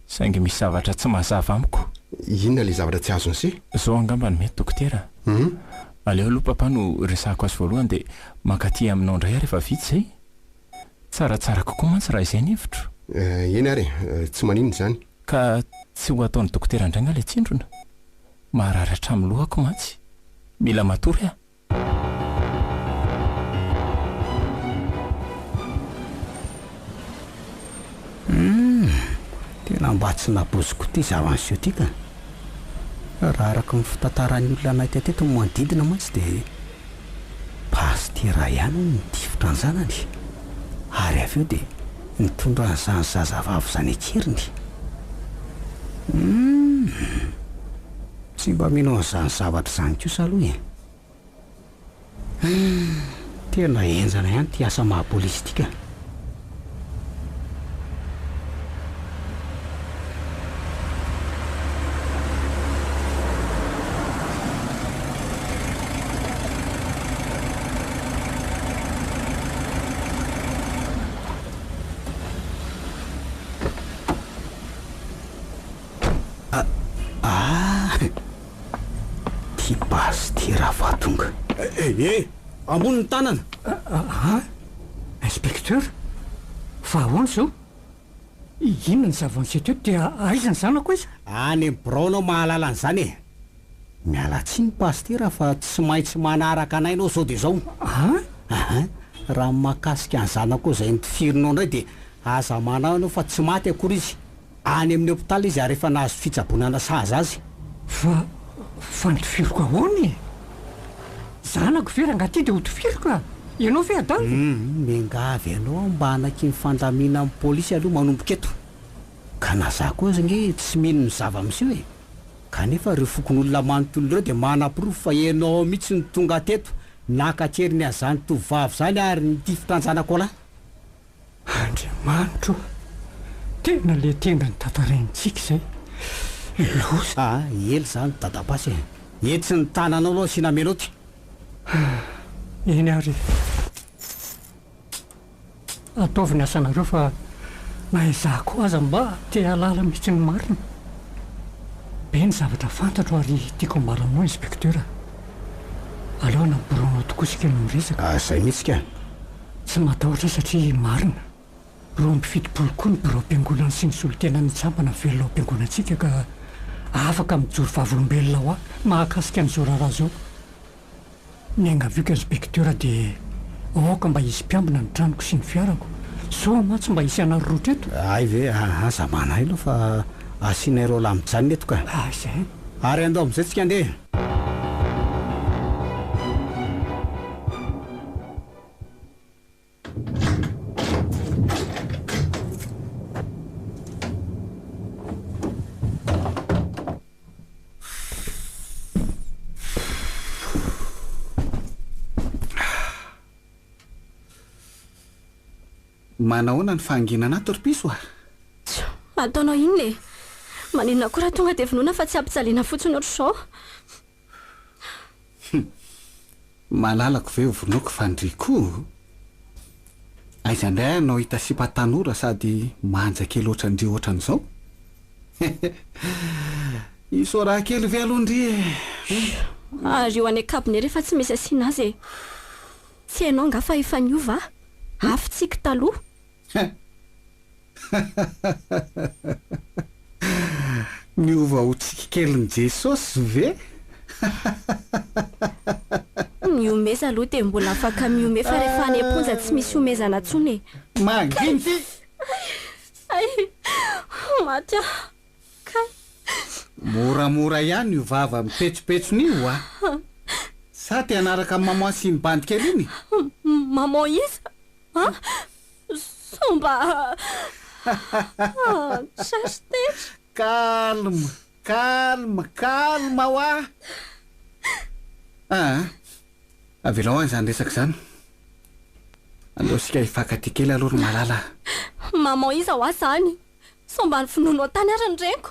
Saingy misy zavatra tsy mazava amiko. Inona ilay zavatra tsy azon'ise? Izao angamba no mety dokotera a. Aleo aloha papa no resahako azy voalohany dia mankaty aminao indray aho rehefa vita izay. Tsaratsara kokoa mantsy raha izay ny hevitro. Eny ary e, tsy maninona izany. Ka tsy ho ataon'ny dokotera indray nga ilay tsindrona? Marary hatramin'ny lohako mantsy. Mila matory aho. Humm! Tena mba tsy nampoiziko ity zava-niseho ity ka! Raha araka ny fitantaran'ny olona nahita teto ny manodidina mantsy dia pasitera ihany hono nitifitra ny zanany ary avy eo dia. Nitondra an'izany zazavavy izany an-keriny? Humm! Tsy mba mino an'izany zavatra izany kosa aloha e! Humm! Tena henjana ihany ity asa maha polisy ity ka! Ah! Ty basy ty Ravatonga. Eh eh! Ambony ny tanana! Ah! Inspecteur! Fa ahoana izao? Inona ny zava-niseho teto dia aiza ny zanako aiza? Any amin'ny biraonao mahalala an'izany e! Miala tsiny Pasitera fa tsy maintsy manaraka anay ianao izao dia izao. An? Ahan, raha ny mahakasika ny zanakao izay notifirinao indray dia aza manahy ianao fa tsy maty akory izy. Any amin'ny hopitaly izy ary efa nahazo fitsaboana sahaza azy. Fa, fa notifiriko ahoana e? Zanako ve rangahy ity dia hotifiriko a? Ianao ve adala? Hum, miangavy anao aho mba hanaky ny fandaminan'ny polisy aloha manomboka eto. Ka na za koa aza ange tsy mino ny zava-miseho e! Kanefa ireo fokonolona manontolo ireo dia manaporofo fa ianao mihitsy no tonga teto naka an-keriny an'izany tovovavy izany ary nitifitra an-janakao lahy. Andriamanitro ô! Tena le tendry ny tantaraintsika izay. Loza! Aa, ela izany dadapasy e! Etsy ny tananao aloha asiana menoty. Eny ary e! Ataovy ny asanareo fa na izaho koa aza mba te hahalala mihitsy ny marina. Be ny zavatra fantatro ary tiako ambara aminao Inspecteur a. Aleo any amin'ny biraonao tokoa isika no miresaka. Ah, izay mihitsy ka. Tsy matahotra aho satria marina. 72 koa ny biraom-piangonana sy ny solontenan'ny sampana velona ao am-piangonantsika ka afaka mijoro vavolombelona ho ahy mahakasika an'izao raharaha izao. Niangaviako inspecteur dia aoka mba hisy mpiambina ny tranoko sy ny fiarako, sao mantsy mba hisy hanarorotra eto. Hay ve, aza manahy aloha fa asianay roalahy mijanona eto ka. Ah izay. Ary andao amin'izay tsika andeha. Manahoana ny fahanginana ato ry piso a? Tjo, ataonao inona e? Maninona koa raha tonga dia vonoina fa tsy ampijaliana fotsiny ohatr'izao? Hum. Malalako ve ho vonoiko fa ndry koa? Aiza indray aho no hahita sipa tanora sady manja kely ohatran-dry ohatran'izao? Isaoraha kely ve aloha ndry e? Ary io any an-kabone rehefa tsy misy asiana azy e! Tsy hainao angaha fa efa niova aho? Hafa tsiky taloha. Niova ho tsiky kelin'i Jesosy ve? Mihomeza aloha dia mbola afaka mihomehy fa rehefa any am-ponja tsy misy ihomezana intsony e. Mangina ity! Hay! Maty aho! Kay! Moramora ihany io vava mipetsopetsona io a! Sa te hanaraka an'i maman sy iny bandy kely iny? Maman iza? An! Sao mba tratry Calme, calme, calme hoa! Aa, avelao any izany resaka izany. Andao isika hifankatia kely aloha ry malala a! Maman iza hoa izany? Sao mba novonoinao tany ary ny reniko?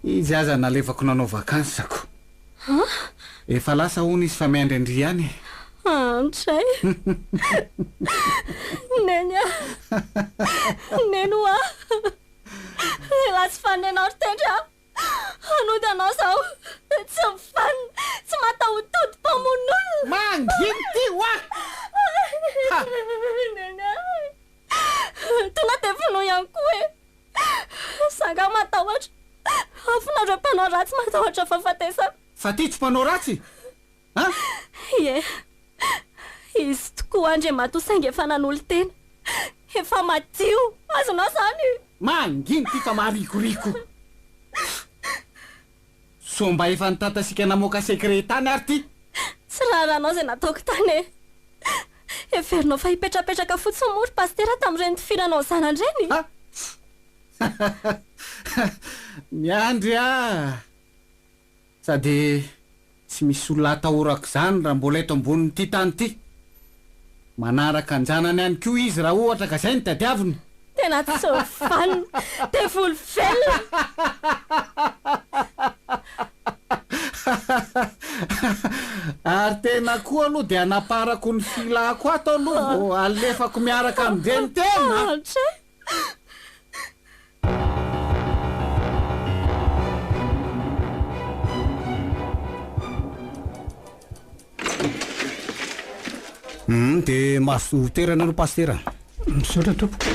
Izy aza nalefako nanao vacances ko. An? Efa lasa hono izy fa miandry an-dry ihany e. Andray. Neny a. Neny hoa. Lehilahy tsy vanona ianao ry Tendry a. Hanody anao zaho. Tsy vanona, tsy mataho-tody mpamono olona. Manginy ty hoa! Ha! Neny a. Tonga dia vonoy ihany koa e. Za nga matahotra. Afonareo mpanao ratsy matahotra fahafatesana. Fa ty tsy mpanao ratsy a! Ie. Izy tokoa Andriamatoa saingy efa nanolo-tena. Efa madio. Azonao zany? Mangina ty fa marikoriko. Sao mba efa nitatasika namoaka secret tany ary ty? Tsy raharahanao izay nataoko tany e! Heverinao fa hipetrapetraka fotsiny moa ry Pasitera tamin'ireny nifiranao ny zanany ireny? Miandry aho. Sady tsy misy olona atahorako izany raha mbola eto ambonin'ity tany ity. Manaraka an-janany ihany koa izy raha ohatra ka izay no tadiaviny. Tena tsy vanona! Devoly velona! Ary tena koa aloha dia anaparako ny filako ato aloha vao alefako miaraka amin-dreny tena. Hum, dia mahazo toerana aloha Pasitera. Misaotra tompoko.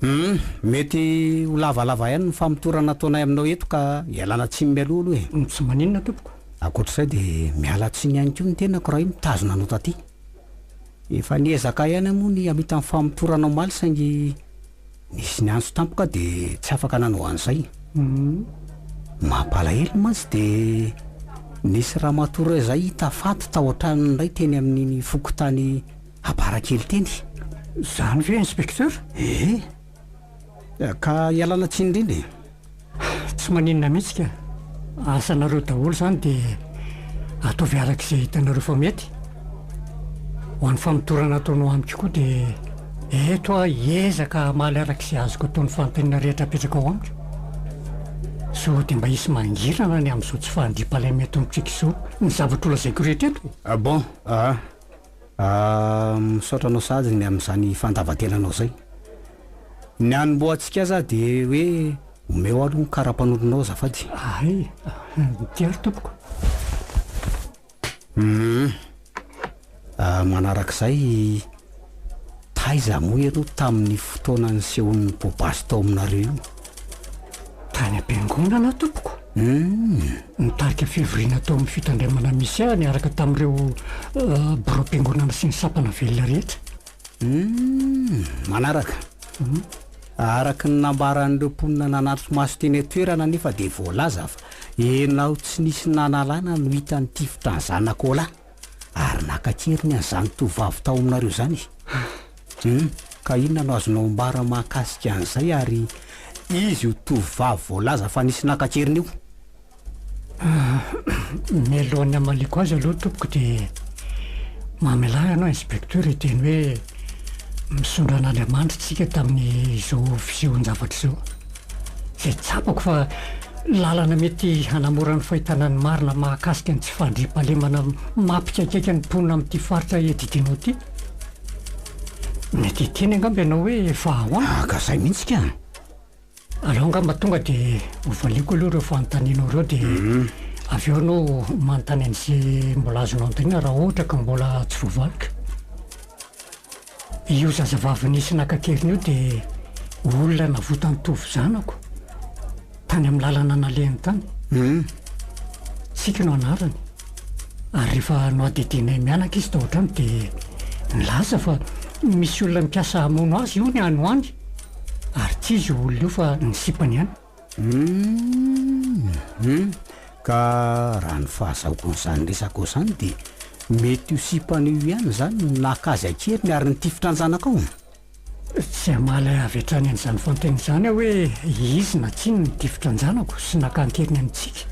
Hum, mety ho lavalava ihany ny famotorana ataonay aminao eto ka ialana tsiny mialoha aloha e. Tsy maninona tompoko. Ankoatr'izay dia miala tsiny ihany koa ny tenako raha hoe mitazona anao taty. Efa niezaka ihany aho moa ny hamita ny famotorana omaly saingy nisy niantso tampoka dia tsy afaka nanao an'izay. Mampalahelo mantsy dia nisy ramatoa iray izay hita faty tao an-tranony indray teny amin'iny fokontany Abarakely teny. Zany ve inspecteur? Ee. Ka ialana tsiny indrindra e. Tsy maninona mihitsy ka. Asanareo daholo izany dia ataovy araka izay hitanareo fa mety. Ho an'ny famotorana ataonao amiko koa dia eto aho hiezaka hamaly araka izay azoko atao ny fanontaniana rehetra apetrakao amiko. Sao dia mba hisy mangirana ny amin'izao tsy fahandriampahalemana eto amintsika izao ny zavatra holazaiko rehetra eto e. Ah bon? Ah. Ah, misaotra anao sahady ny amin'izany fandavan-tenanao izay. Ny hanombohantsika aza dia hoe omeo aloha ny kara-panondronao azafady. Hay, ity ary tompoko. Hum. Ah, manarak'izay, taiza moa ianao tamin'ny fotoana nisehoan'ny poa-basy tao aminareo io? Tany am-piangonana aho tompoko. Humm. Nitarika fivoriana tao amin'ny fitandremana misy ahy niaraka tamin'ireo biraom-piangonana sy ny sampana velona rehetra. Humm. Manaraka. Araka ny nambaran'ireo mponina nanatri-maso teny an-toerana anefa dia voalaza fa enao tsy nisy nanalana no hita nitifitra ny zanak'Ola ary naka an-keriny an'izany tovovavy tao aminareo izany. Humm. Ka inona no azonao ambara mahakasika an'izay ary izy io tovovavy voalaza fa nisy naka an-keriny io? Mialohan'ny hamaliako azy aloha tompoko dia mamelà ianao inspecteur hiteny hoe misondra an'Andriamanitra isika tamin'izao fisehoan-javatra izao. Izay tsapako fa lalana mety hanamora ny fahitana ny marina mahakasika ny tsy fandriampahalemana mampikaikaika ny mponina amin'ity faritra iadidianao ity. Mety hiteny angamba ianao hoe fa ahoana? Ah, ka zay mihitsy ka! Aleo angamba tonga dia hovaliako aloha ireo fanontanianao ireo dia avy eo ianao manontany an'izay mbola azonao anontaniana raha ohatra ka mbola tsy voavaliko. Io zazavavy nisy naka an-keriny io dia olona navotan'i Tovo zanako tany amin'ny lalana nalehany tany. Tsiky no anarany. Ary rehefa nohadihadianay mianaka izy tao an-trano dia nilaza fa misy olona mikasa hamono azy hono any ho any. Ary tsy izy io olona io fa ny sipany ihany. Humm ka raha ny fahazahoako an'izany resaka izany dia mety io sipany io ihany izany no naka azy an-keriny ary nitifitra an-janakao. Tsy hamaly avy hatrany an'izany fanontaniana izany aho hoe izy na tsia no nitifitra an-janako sy naka an-keriny an'i Tsiky.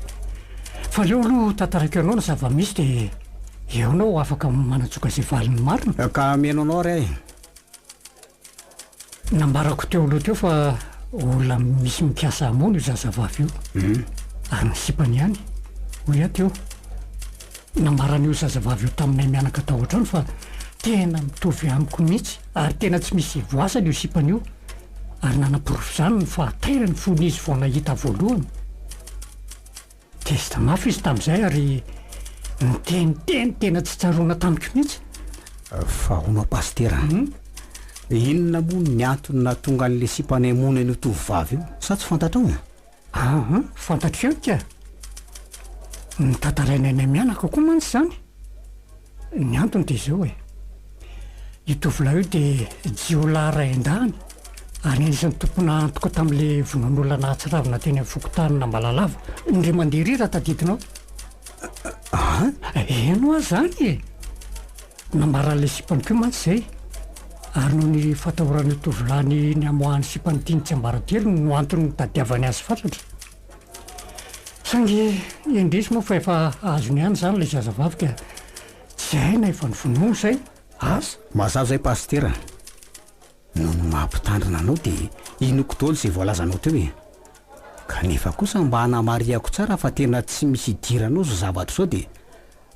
Fa aleo aloha tantaraiko anao ny zava-misy dia eo ianao afaka manatsoaka izay valiny marina. Ka mihaino anao ary aho e. Nambarako teo aloha teo fa olona misy mikasa hamono io zazavavy io. Ary ny sipany ihany, hoy aho teo. Nambaran'io zazavavy io taminay mianaka tao an-trano fa tena mitovy amiko mihitsy ary tena tsy misy ivoasana io sipany io ary nanaporofo izany ny fahatairany fony izy vao nahita voalohany. Tezitra mafy izy tamin'izay ary niteniteny tena tsy tsaroana tamiko mihitsy. Fa hono aho Pasitera a! Inona moa ny antony nahatonga an'ilay sipany hamono an'io tovovavy io? Sa tsy fantatrao? Aa, fantatro ihany ka! Notantarainay anay mianaka koa mantsy izany. Ny antony dia izao e! Io tovolahy io dia jiolahy rain-dahiny ary anisan'ny tompona antoka tamin'ilay vonoan'olona nahatsiravina teny amin'ny fokontanin'Ambalalava, indray mandeha iry raha tadidinao. An? Eny hoa zany e! Nambaran'ilay sipany koa mantsy izay. Ary noho ny fatahoran'io tovolahy ny ny hamoahan'ny sipany ity ny tsiambaratelony no antony nitadiavany azy fatratra. Saingy indrisy moa fa efa azony ihany izany ilay zazavavy ka tsy hay na efa novonoina izay, asa. Mazava izay Pasitera. Noho ny maha mpitandrina anao dia inoako daholo izay voalazanao teo e. Kanefa kosa mba hanamarihako tsara fa tena tsy misy idiranao izao zavatra izao dia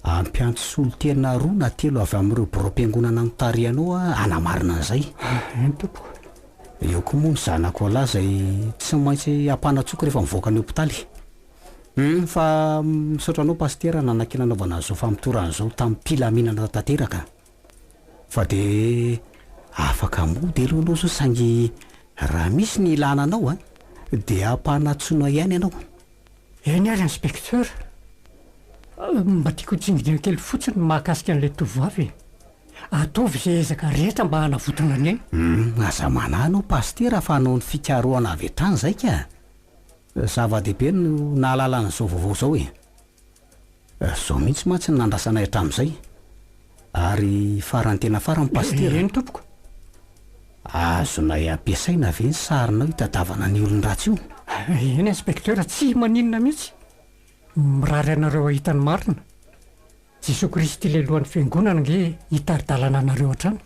ampiantso solontena roa na telo avy amin'ireo biraom-piangonana notarihanao aho hanamarina an'izay. Eny tompoko. Eo koa moa ny zanako lahy izay tsy maintsy hampanantsoiko rehefa mivoaka ny hopitaly. Hum fa misaotra anao Pasitera nanaiky nanaovana an'izao famotorana izao tamim-pilaminana tanteraka. Fa dia afaka mody aloha ianao zao saingy raha misy ny ilana anao an, dia ampanantsoina ihany ianao. Eny ary Inspecteur, mba tiako hotsindriana kely fotsiny ny mahakasika an'ilay tovovavy e. Ataovy izay ezaka rehetra mba hanavotana ny ainy. Hum, aza manahy anao Pasitera fa hanao ny fikarohana avy hatrany izay ka. Zava-dehibe no nahalalana izao vaovao izao e. Izao mihitsy mantsy no nandrasanay hatramin'izay. Ary farany tena farany Pasitera. Eny tompoko. Azonay ampiasaina ve ny sarinao hitadiavana an'io olon-dratsy io? Eny Inspecteur, tsy maninona mihitsy. Mirary anareo hahita ny marina. Jesoa Kristy ilay lohan'ny Fiangonana ange hitari-dalana anareo hatrany.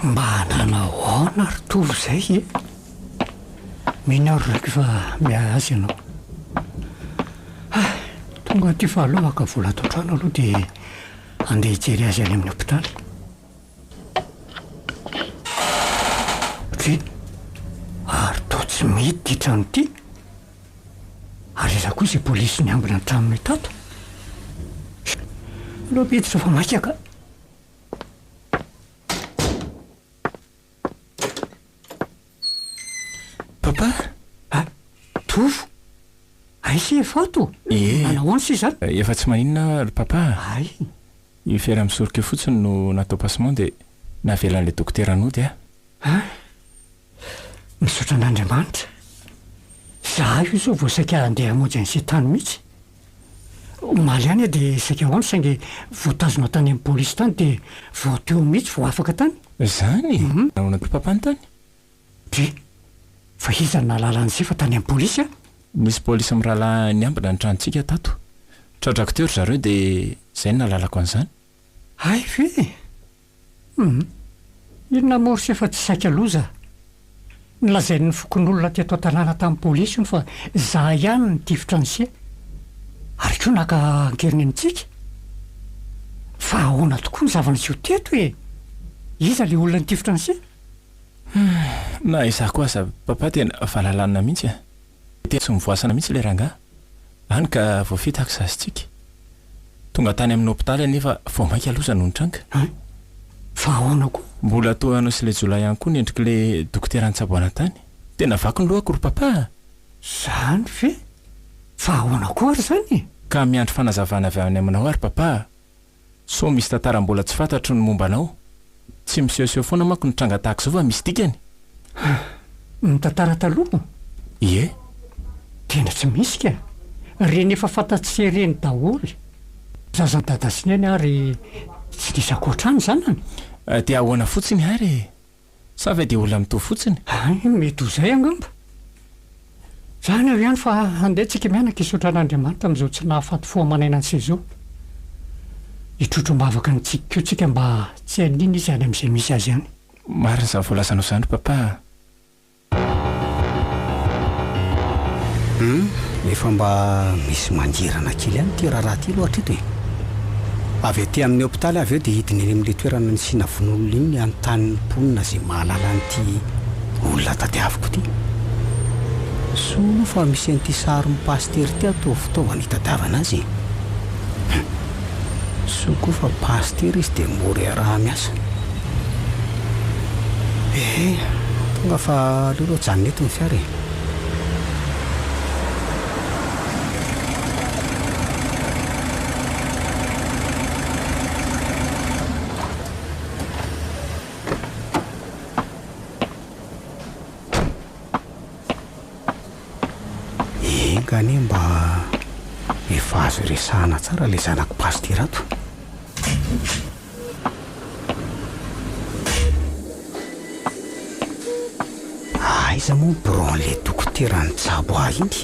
Mba nanahoana ry Tovo izay e? Mino aho ry Luc fa miahy azy ianao. Ah, tonga aty fa aleo maka vola ato an-trano aloha dia andeha hijery azy any amin'ny hopitaly. Dry, ary toa tsy mety ity trano ity. Ary iza koa izay polisy niambina ny tranonay tato? Aleo hiditra fa maika ka. Papa? Ah, Tovo? Aiza i Efato? Ie. Nanahoana se izany? Efa tsy maninona ry papa a. Ay. Io fera misoroka io fotsiny no natao passement dia navelan'ilay dokotera nody aho. Ah. Misaotra an'Andriamanitra. Za io zao vao saika handeha hamonjy an'i Setany mihitsy. Omaly ihany aho dia saika ho any saingy voatazona tany amin'ny polisy tany dia vao teo mihitsy vao afaka tany. Zany? Nahoana koa papa no tany? Dry, fa iza no nahalala an'izay fa tany amin'ny polisy aho? Nisy polisy mirahalahy niambina ny tranontsika tato. Tratrako teo ry zareo dia izay no nahalalako an'izany. Hay ve? Hum. Inona moa ry se fa tsy saika loza? Nolazain'ny fokonolona teto an-tanàna tamin'ny polisy hono fa za ihany no nitifitra an'i se. Ary koa naka an-keriny an'i Tsiky. Fa ahoana tokoa ny zava-niseho teto e? Iza ilay olona nitifitra an'i se? Hum. Na izaho koa aza papa tena valalanina mihitsy e. Tena tsy mivoasana mihitsy ilay rangahy. Hany ka voafitaka izaho sy Tsiky. Tonga tany amin'ny hopitaly anefa vao mainka loza no nitranga. Hein? Fa ahoana koa? Mbola toa anao sy ilay jiolahy ihany koa ny endrik'ilay dokotera nitsaboana tany. Tena vaky ny lohako ry papa a! Izany ve? Fa ahoana koa ary izany e? Ka miandry fanazavana avy any aminao ary papa a! Sao misy tantara mbola tsy fantatro ny momba anao. Tsy misehoseho foana manko ny tranga tahaka izao fa misy dikany. Ny tantara taloha? Ie. Tena tsy misy ka. Ireny efa fantatsika ireny daholo. Zazan'i dada sy neny ary tsy nisy ankoatra ny zanany. Dia ahoana fotsiny ary e? Sa ve dia olona mitovy fotsiny? Hay, mety ho izay angamba. Zany aho ihany fa handeha tsika mianaka hisaotra an'Andriamanitra amin'izao tsy nahafaty fo aman'aina an'se izao. Hitrotro am-bavaka ny tsiky koa tsika mba tsy hanina izy any amin'izay misy azy any. Marina izany voalazanao izany ry Papa a! Hum, efa mba misy mangirana kely ihany ity raharaha ity aloha hatreto e! Avy aty amin'ny hopitaly aho avy eo dia hidina eny amin'ilay toerana nisiana vono'olona iny hanontany ny mponina izay mahalala an'ity olona tadiaviko ity. Soa aloha fa misy an'ity sarin'i Pasitera ity atao fitaovana hitadiavana azy e! Hum, soa koa fa Pasitera izy dia mora iaraha-miasa. Ehe, tonga fa aleo aloha ajanona eto ny fiara e! Azo resahana tsara ilay zanak'i Pasitera ato. Aiza moa ny biraon'ilay dokotera nitsabo ahy iny?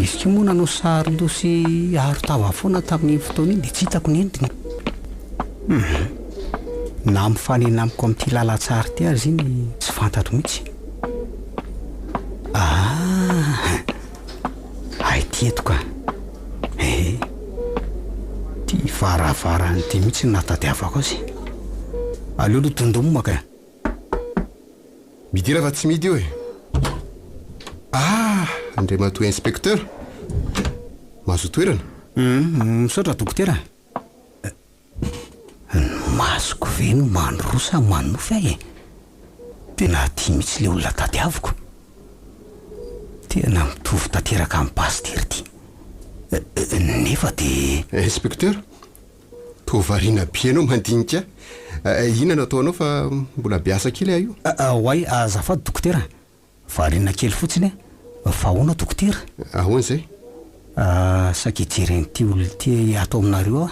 Izy koa moa nanao sary loha sy aro-tava foana tamin'iny fotoana iny dia tsy hitako ny endriny. Hum. Na mifanena amiko amin'ity lalantsara ity aza iny tsy fantatro mihitsy. Ah! Hay ity eto ka! Ehe! Ity varavarana ity mihitsy no nahatadiavako azy. Aleo aloha dondonina ka! Midira fa tsy mihidy io e! Ah! Andriamatoa Inspecteur! Mahazoa toerana. Hum, misaotra dokotera. Ny masoko ve no mandroa sa manonofy ahy e? Tena aty mihitsy ilay olona tadiaviko. Tena mitovy tanteraka amin'i Pasitera ity. Nefa dia. Inspecteur, toa variana be ianao mandinika ahy. Inona no ataonao fa mbola be asa kely aho io? Oay, azafady dokotera. Variana kely fotsiny aho. Fa ahoana dokotera? Ahoana izay? Saika hijery an'ity olona ity ato aminareo aho.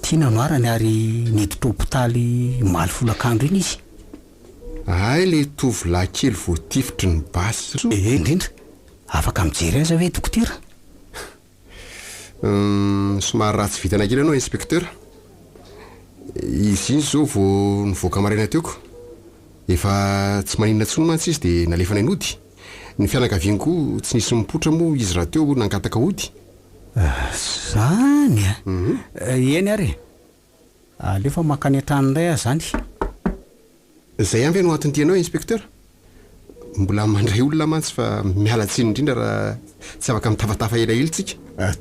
Tiana no anarany ary niditra hopitaly omaly folakandro iny izy. Hay ilay tovolahy kely voatifitry ny basy. Ee indrindra. Afaka mijery azy ve dokotera? Humm, somary ratsy vintana kely ianao inspecteur. Izy iny izao vao nivoaka maraina teo ko. Efa tsy maninona intsony mantsy izy dia nalefanay nody. Ny fianakaviany koa tsy nisy nipoitra moa izy rahateo nangataka hody. Zany a! Eny ary e! Aleo fa mankany an-trano indray aho izany. Izay ihany ve no antony tianao Inspecteur? Mbola mandray olona mantsy fa miala tsiny indrindra raha tsy afaka mitafatafa elaela tsika.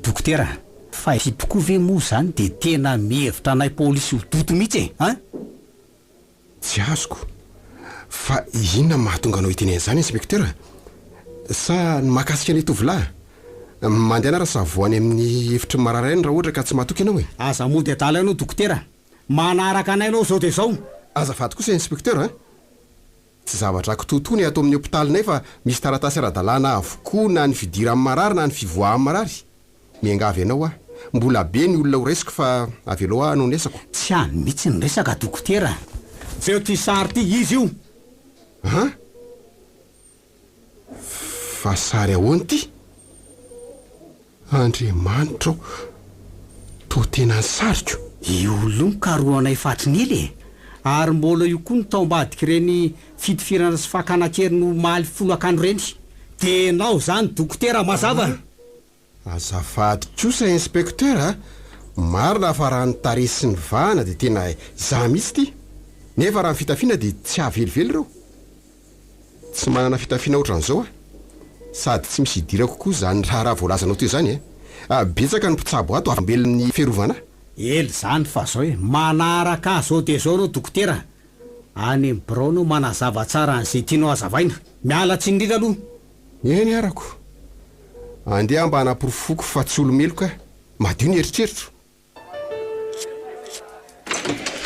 Dokotera, fa ity tokoa ve moa izany dia tena mihevitra anay polisy ho doto mihitsy e? An? Tsy azoko. Fa inona no mahatonga anao hiteny an'izany Inspecteur? Sa ny mahakasika an'ilay tovolahy? Mandehana raha savoa any amin'ny efitry ny marary any raha ohatra ka tsy mahatoky ianao e! Aza mody adala ianao Dokotera. Manaraka anay ianao izao dia izao. Azafady kosa Inspecteur a! Tsy zavatra kitoatoa ny ato amin'ny hopitalinay fa misy taratasy ara-dalàna avokoa na ny fidiran'ny marary na ny fivoahan'ny marary. Miangavy anao aho. Mbola be ny olona ho raisiko fa avelao aho hanao ny asako. Tsy any mihitsy ny resaka Dokotera. Jereo ity sary ity, izy io! An? Fa sary ahoana ity? Andriamanitra o! Toa tena ny sariko! Io olona io no karohanay efa hatry ny ela e! Ary mbola io koa no tao ambadik'ireny fitifirana sy fakana an-keriny omaly folakandro ireny. Dia ianao izany dokotera mazava! Azafady kosa inspecteur a! Marina fa raha ny tarehy sy ny vahana dia tena izaho mihitsy ity! Nefa raha ny fitafiana dia tsy ahy velively ireo! Tsy manana fitafiana ohatran'izao aho! Sady tsy misy idirako koa izany raharaha voalazanao teo izany e! Betsaka ny mpitsabo ato ambelon'ny fiarovana ahy! Ela izany fa zao e! Manaraka ahy zao dia zao ianao dokotera! Any amin'ny birao ianao manazava tsara an'izay tianao hazavaina! Miala tsiny indrindra aloha! Eny arako. Andeha mba hanaporofoko fa tsy olo-meloka aho. Madio ny eritreritro.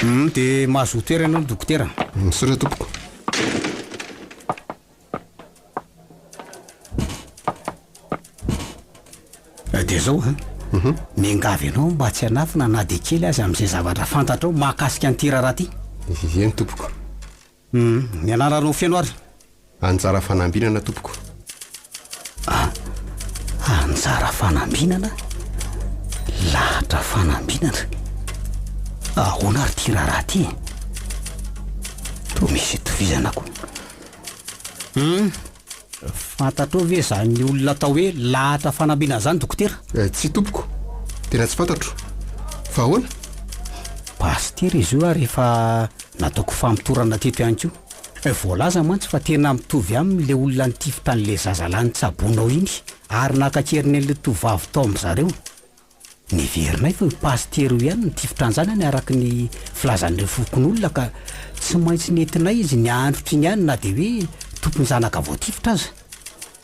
Humm dia mahazoa toerana aloha dokotera. Misaotra tompoko. Dia zao an, miangavy anao mba tsy hanafina na dia kely aza amin'izay zavatra fantatrao mahakasika an'ity raharaha ity. Eny tompoko. Humm, ny anaranao feno ary? Anjara fanambinana tompoko. Ah, anjara fanambinana? Lahatra fanambinana? Ahoana ary ity raharaha ity e? Toa misy itovizana koa. Humm, fantatrao ve izany olona atao hoe lahatra fanambinana izany dokotera? Tsia tompoko, tena tsy fantatro. Fa ahoana? Pasitera izy io ary efa Nataoko famotorana teto ihany koa. Voalaza mantsy fa tena mitovy aminy ilay olona nitifitra an'ilay zazalahy nitsaboinao iny ary naka an-keriny an'ilay tovovavy tao amin-dry zareo. Neverinay fa io pasitera io ihany nitifitra an-janany araka ny filazan'ireo fokonolona ka tsy maintsy nentinay izy ny androtr'iny ihany na dia hoe tompon-janaka voatifitra aza.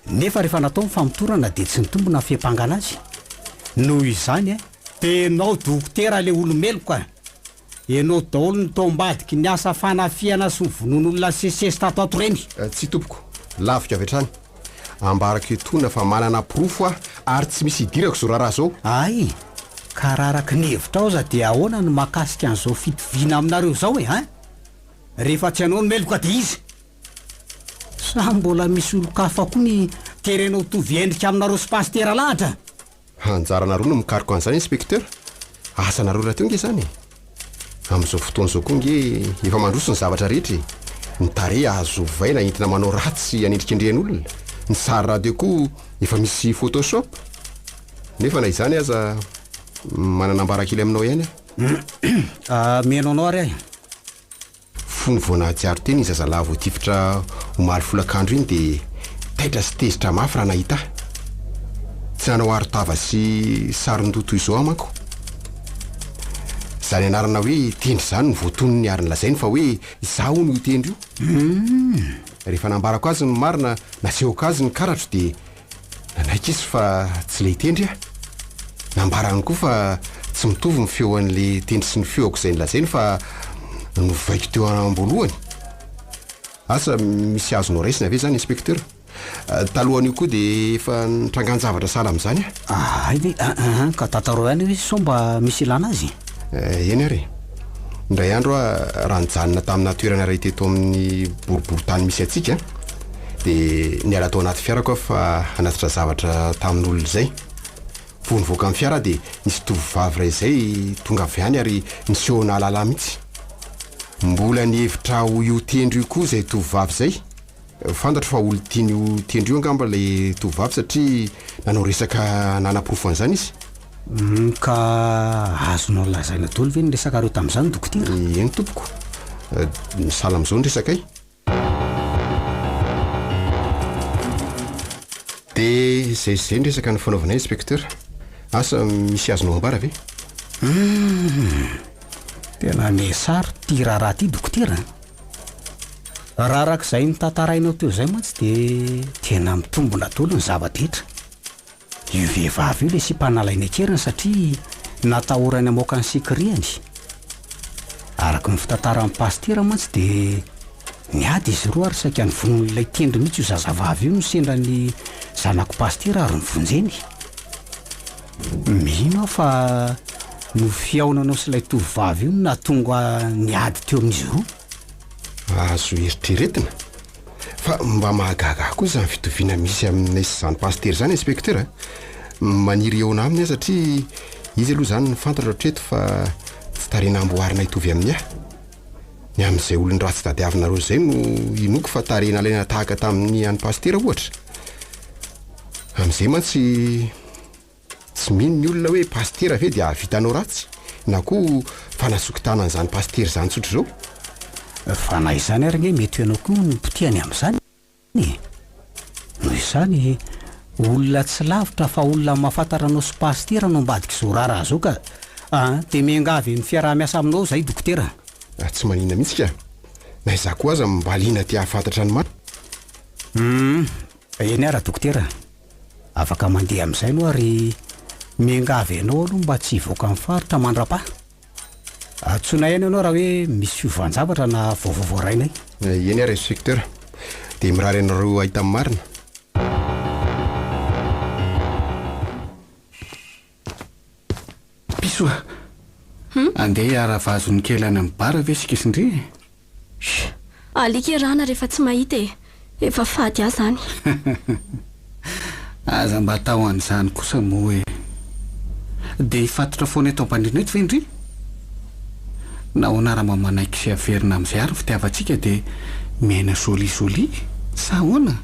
Nefa rehefa natao ny famotorana dia tsy nitombina ny fiampangana azy. Noho izany, dia enao dokotera ilay olo-meloka. Enao daholo no tao ambadiky ny asa fanafihana sy ny vonoan'olona nisesisesy tato ato ireny. Tsia tompoko, laviko avy hatrany. Ambarako etoana fa manana porofo aho ary tsy misy idirako izao raharaha izao. Hay! Ka raha araka ny hevitrao aza dia ahoana no mahakasika an'izao fitoviana aminareo izao e, hein? Rehefa tsy ianao no meloka dia iza? Sa mbola misy olon-kafa koa ny terenao hitovy endrika aminareo sy Pasitera Lahatra? Anjaranareo no mikaroka an'izany Inspecteur, asanareo rahateo nge izany e! Amin'izao fotoana izao koa nge efa mandroso ny zavatra rehetra e! Ny tarehy azo ovaina entina manao ratsy sy hanendrikendrehan'olona, ny sary rahateo koa efa misy photoshop. Nefa na izany aza manana ambara kely aminao ihany aho. Mihaino anao ary aho e! Fony vao nahatsiaro tena iny zazalahy voatifitra omaly folakandro iny dia taitra sy tezitra mafy raha nahita ahy. Tsy nanao aro-tava sy saron-doha toy izao aho manko. Izany anarana hoe Tendry izany no voatonony ary nolazainy fa hoe izaho hono io Tendry io. Rehefa nambarako azy ny marina, nasehoko azy ny karatro dia Nanaiky izy fa tsy ilay tendry aho. Nambarany koa fa tsy mitovy ny feon'ilay tendry sy ny feoko izay nolazainy fa novaiko teo am-boalohany. Asa misy azonao raisina ve izany Inspecteur? Talohan'io koa dia efa nitrangan-javatra sahala amin'izany aho. Hay ve? An, ka tantarao ihany hoe sao mba misy ilana azy? Eny ary e. Indray andro aho raha nijanona tamina toerana iray teto amin'ny boriborintany misy antsika, Dia niala tao anaty fiarako aho fa hanatitra zavatra tamin'olona izay. Vao nivoaka ny fiara aho dia nisy tovovavy iray izay tonga avy any ary niseho nahalala ahy mihitsy. Mbola nihevitra ho io tendro io koa izay tovovavy izay. Fantatro fa olon-tian'io tendro io angamba ilay tovovavy satria nanao resaka nanaporofo an'izany izy. Humm ka azonao lazaina daholo ve ny resakareo tamin'izany dokotera? Eny tompoko. Sahala amin'izao ny resakay. Dia izay sy izay ny resaka nifanaovanay Inspecteur. Asa misy azonao ambara ve? Humm! Tena nesary ity raharaha ity dokotera a! Raha araka izay notantarainao teo izay mantsy dia tena mitombina daholo ny zava-drehetra. Io vehivavy io ilay sipa nalainy an-keriny satria natahorany hamoaka ny secret-ny. Araka ny fitantaran'ny pasitera mantsy dia niady izy roa ary saika novonoin'ilay tendry mihitsy io zazavavy io no sendra ny zanak'i pasitera ary novonjeny. Mino aho fa no fihaonanao sy ilay tovovavy io no nahatonga ny ady teo amin'izy roa. Azo eritreretina. Fa mba mahagaga ahy koa izany fitoviana misy aminay sy izany pasitera izany inspecteur a! Maniry hihaona aminy aho satria izy aloha izany no fantatro hatreto fa tsy tarehy namboarina hitovy amin'ny ahy. Ny amin'izay olon-dratsy tadiavinareo izay no inoako fa tarehy nalaina tahaka tamin'ny an'i pasitera ohatra. Amin'izay mantsy. Tsy mino ny olona hoe pasitera ve dia hahavita hanao ratsy na koa fanasokitana an'izany pasitera izany tsotra izao. Fa na izany ary ange mety ho ianao koa no potehany amin'izany e! Noho izany, olona tsy lavitra fa olona mahafantatra anao sy pasitera no ambadik'izao raharaha izao ka! An! Dia miangavy ny fiaraha-miasa aminao izahay dokotera. Tsy maninona mihitsy ka! Na izaho koa aza mba liana te hahafantatra ny marina. Hum! Eny ara dokotera. Afaka mandeha amin'izay aloha ary miangavy anao aloha mba tsy hivoaka ny faritra mandra-paha. Antsoinay ihany ianao raha hoe misy fiovan-javatra na vaovao voarainay. Eny ary Inspecteur. Dia mirary anareo hahita ny marina. Piso a! Andeha hiara-vazony kely any amin'ny bar ve isika sy ndry e? Shh! Alika erana rehefa tsy mahita e! Efa fady ahy zany. Aza mba atao an'izany kosa moa e! Dia hifatotra foana eto am-pandriana eto ve ndry? Nahoana raha mba manaiky sy averina amin'izay ary ny fitiavantsika dia miaina jolie jolie? Sa ahoana?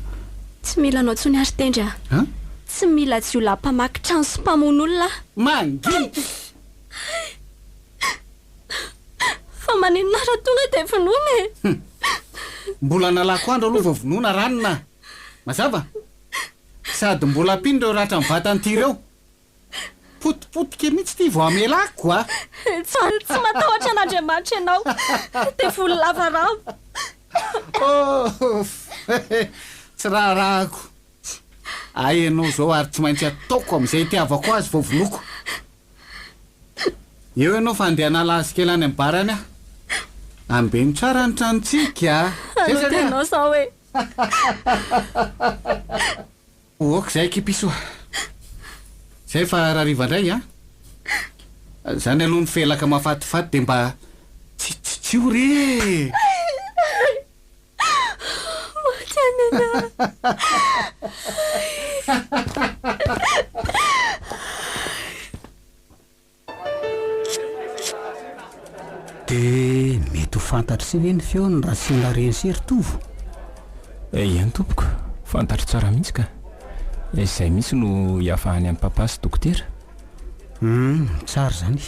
Tsy mila anao tsony aho ry Tendry a! An? Tsy mila jiolahy mpamaky trano sy mpamono olona aho. Mangina! Fa maninona raha tonga dia vonoina e? Hum! Mbola nalako andro aloha vao vonoina ranona a! Mazava? Sady mbola ampiany ireo ratra amin'ny vatan'ity ireo. Potipotika mihitsy ity vao hamelako a! Tsy tsy matahotra an'Andriamanitra ianao. Devoly lava rambo. Oof! Tsy raharahako. Hay ianao izao ary tsy maintsy ataoko amin'izay itiavako azy vao vonoiko. Eo ianao fa andeha hanala azy kely any amin'ny bar any aho. Ambeno tsara ny tranontsika a! Hanody anao izao e! Ok zay akia piso a! Zay fa rariva ndray a! Zany aloha ny felaka mahafatifaty de mba tsitsitsio re e! Maty anana. Dia mety ho fantatr'ise ve ny feony raha sendra ren'ise ry Tovo? Eny tompoko, fantatro tsara mihitsy ka. Izay mihitsy no iavahany amin'i Papa sy Dokotera. Hum, tsara izany.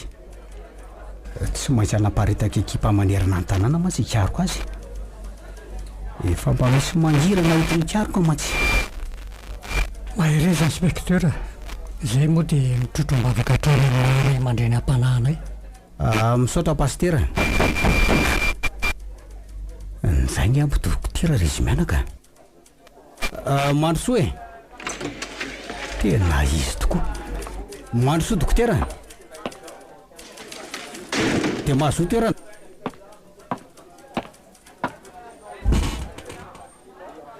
Tsy maintsy hanaparitaka ekipa manerana ny tanàna mantsy hikaroka azy. Efa mba misy mangirana enti-mikaroka mantsy. Mahereza Inspecteur a! Izay moa dia mitrotro am-bavaka hatrany amin'ny ray aman-dreny am-panahy anay. Ah, misaotra Pasitera. Nizay angamba dokotera ry izy mianaka. Ah, mandrosoa e! Tena izy tokoa. Mandrosoa dokotera. Dia mahazoa toerana.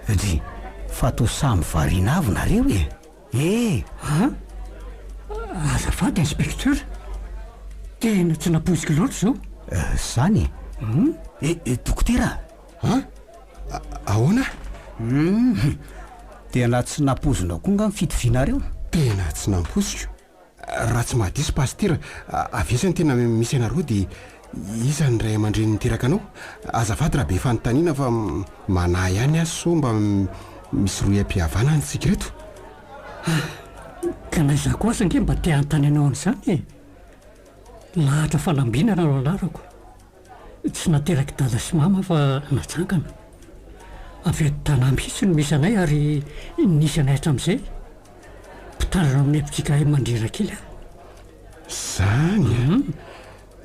Dry, fa toa samy variana avy nareo e! Eh! An! Azafady Inspecteur, tena tsy nampoiziko loatra izao. Zany e! Eh, eh, dokotera! An! Ahoana? Hum! Tena tsy nampoizinao koa nga ny fitovianareo? Tena tsy nampoiziko. Raha tsy mahadiso Pasitera, avy aiza no tena misy anareo dia iza ny ray aman-dreny niteraka anao? Azafady raha be fanontaniana fa manahy ihany aho sao mba misy rohy am-pihavanana isika ireto. Ah, ka na izaho koa aza ange mba te hanontany anao an'izany e! Lahatra fanambinana no anarako. Tsy naterak'i dada sy mama fa natsangana. Avy eto Tana mihitsy no misy anay ary nisy anay hatramin'izay. Mpitandrina ao amin'ny fjkm Andrirakely aho. Zany a!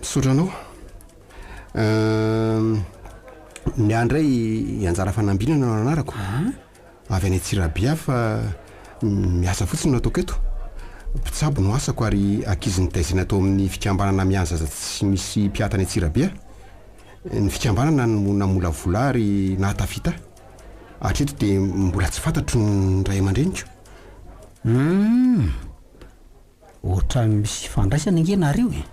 Misaotra anao. Ny ahy indray anjara fanambinana no anarako. Avy any Antsirabe aho fa miasa fotsiny no ataoko eto. Mpitsabo no asako ary ankizy nitaizina tao amin'ny fikambanana miahy zaza tsy misy mpiahy tany Antsirabe aho. Ny fikambanana no namolavola ahy ary nahatafita ahy. Hatreto dia mbola tsy fantatro ny ray aman-dreniko. Humm! Ohatran'ny misy ifandraisany ange nareo e!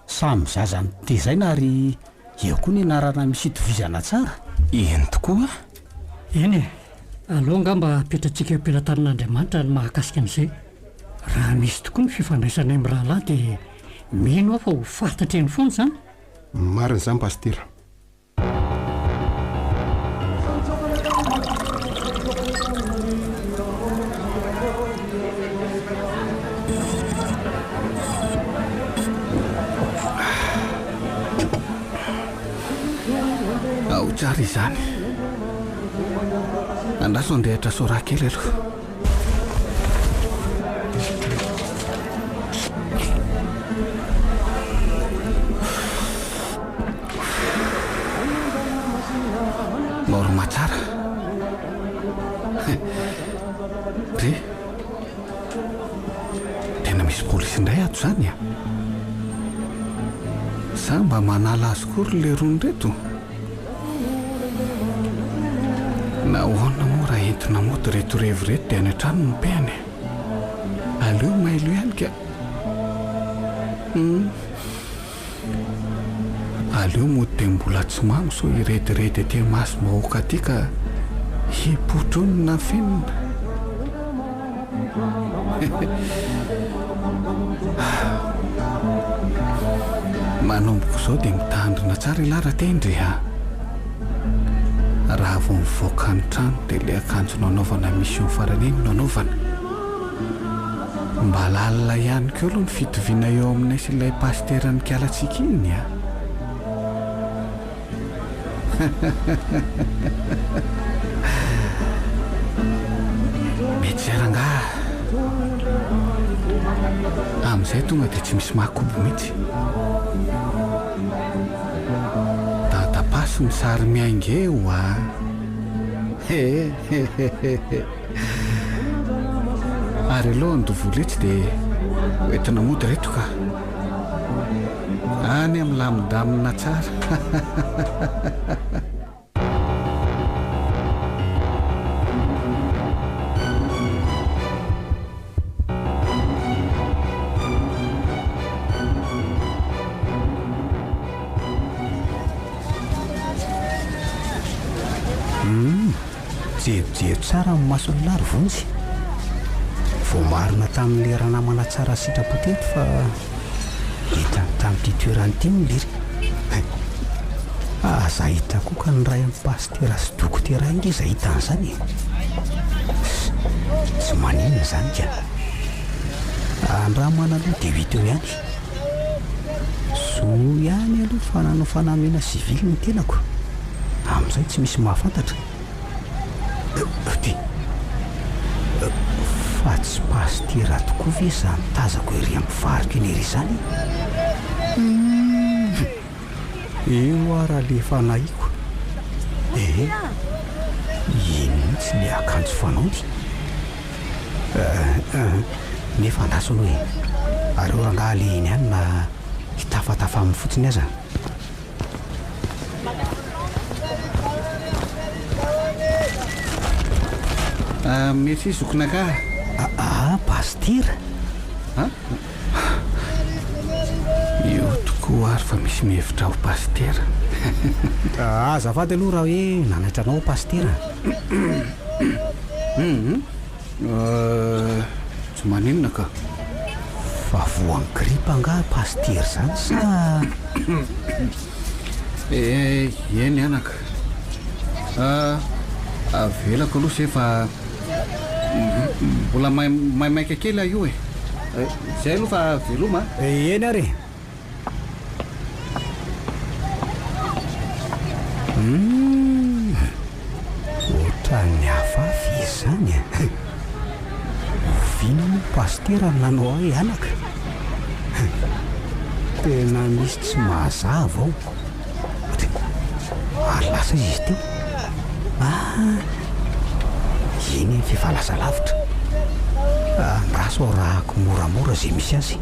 Samy zaza notezaina ary eo koa ny anarana misy itovizana tsara. Eny tokoa. Eny e! Aleo angamba apetratsika eo am-pelatanan'Andriamanitra ny mahakasika an'izay. Raha misy tokoa ny fifandraisanay mirahalahy dia mino aho fa ho fantatra eny foana izany. Marina izany Pasitera. Ao tsara izany. Andraso handrehitra soraha kely aloha. Norma tsara. Ndry. Tena misy polisy indray ato izany a. Sa mba manala azy koa ry lerony ireto? Nahoana moa raha entina mody ireto revy ireto dia any an-trano no pehany e? Aleo mailo ihany ka. Hum. Aleo mody dia mbola tsy mamo sao hirediredy aty imasom-bahoaka aty ka hipoitra eo ny nafenina. Manomboka izao dia mitandrina tsara ialahy Ratendry a! Raha vao mivoaka ny trano dia ilay akanjo nanaovana mission farany iny no anaovana. Mba lalina ihany koa aloha ny fitoviana eo aminay sy ilay pasitera nikalatsika iny a! Mety izay rangaha. Amin'izay tonga dia tsy misy mahakobo mihitsy. Dada paso ny sary miainga eo a! Hehehehe. Ary aleo andovola etsy dia ho entina mody ireto ka. Any milamindamina tsara. Jero tsara ny mason'lah ry Vonjy. Voamarina tamin'ilay ranamana tsara sitrapo teto fa hitany tamin'ity toerana ity hono lery. Hay! Aza hita koa ka ny ray amin'i Pasitera sy Dokotera ange izay hita an'izany e! Tsy maninona izany ka! Andramana aloha dia ho hita eo ihany. Zo ihany aloha fa nanao fanamiana sivily ny tenako. Amin'izay tsy misy mahafantatra. Ty. Fa tsy pasitera tokoa ve izany tazako ery amin'ny mpivarotra eny ery izany e? Humm. Eo ara le fanahiko. Ee. Iny mihitsy le akanjo fanaony. Euh, nefa andraso aloha e. Aleo rangaha aleha eny ihany na hitafatafa aminy fotsiny aza. Ah, merci zokinakahy. Ah, pasitera. Ah? Io tokoa ary fa misy mihevitra ho pasitera. Ah, azafady aloha raha hoe nanaitra anao pasitera. Hum, tsy maninona ka. Fa voan'ny grippe angaha pasitera izany sa? Eh, eny anaka. Avelako aloha se fa mbola maimaika kely aho io e. Izay aloha fa veloma a. Eny ary e. Humm! Ohatran'ny hafahafa izy izany e! Oviana moa Pasitera no nanao ahy anaka? Tena misy tsy mazava ao. Ary lasa izy izy teo. Ah! Iny eny f'efa lasa lavitra. Andraso arahako moramora izay misy azy.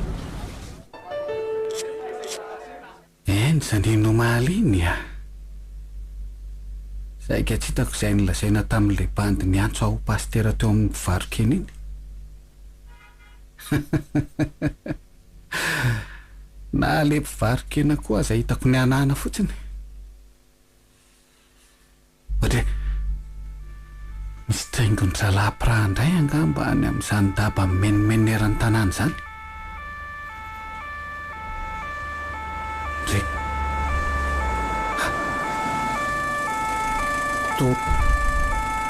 Eny zany omaly iny a! Saika tsy hitako izay nolazaina tamin'ilay bandy niantso ahy ho pasitera teo amin'ny mpivaro-kena iny. Na ilay mpivaro-kena koa aza hitako nihanahana fotsiny. Ohatra hoe, misy traingon-drahalahy mpiraha indray angamba any amin'izany daba mimenomenona eran'ny tanàna izany. Ndry. Ha. Toa,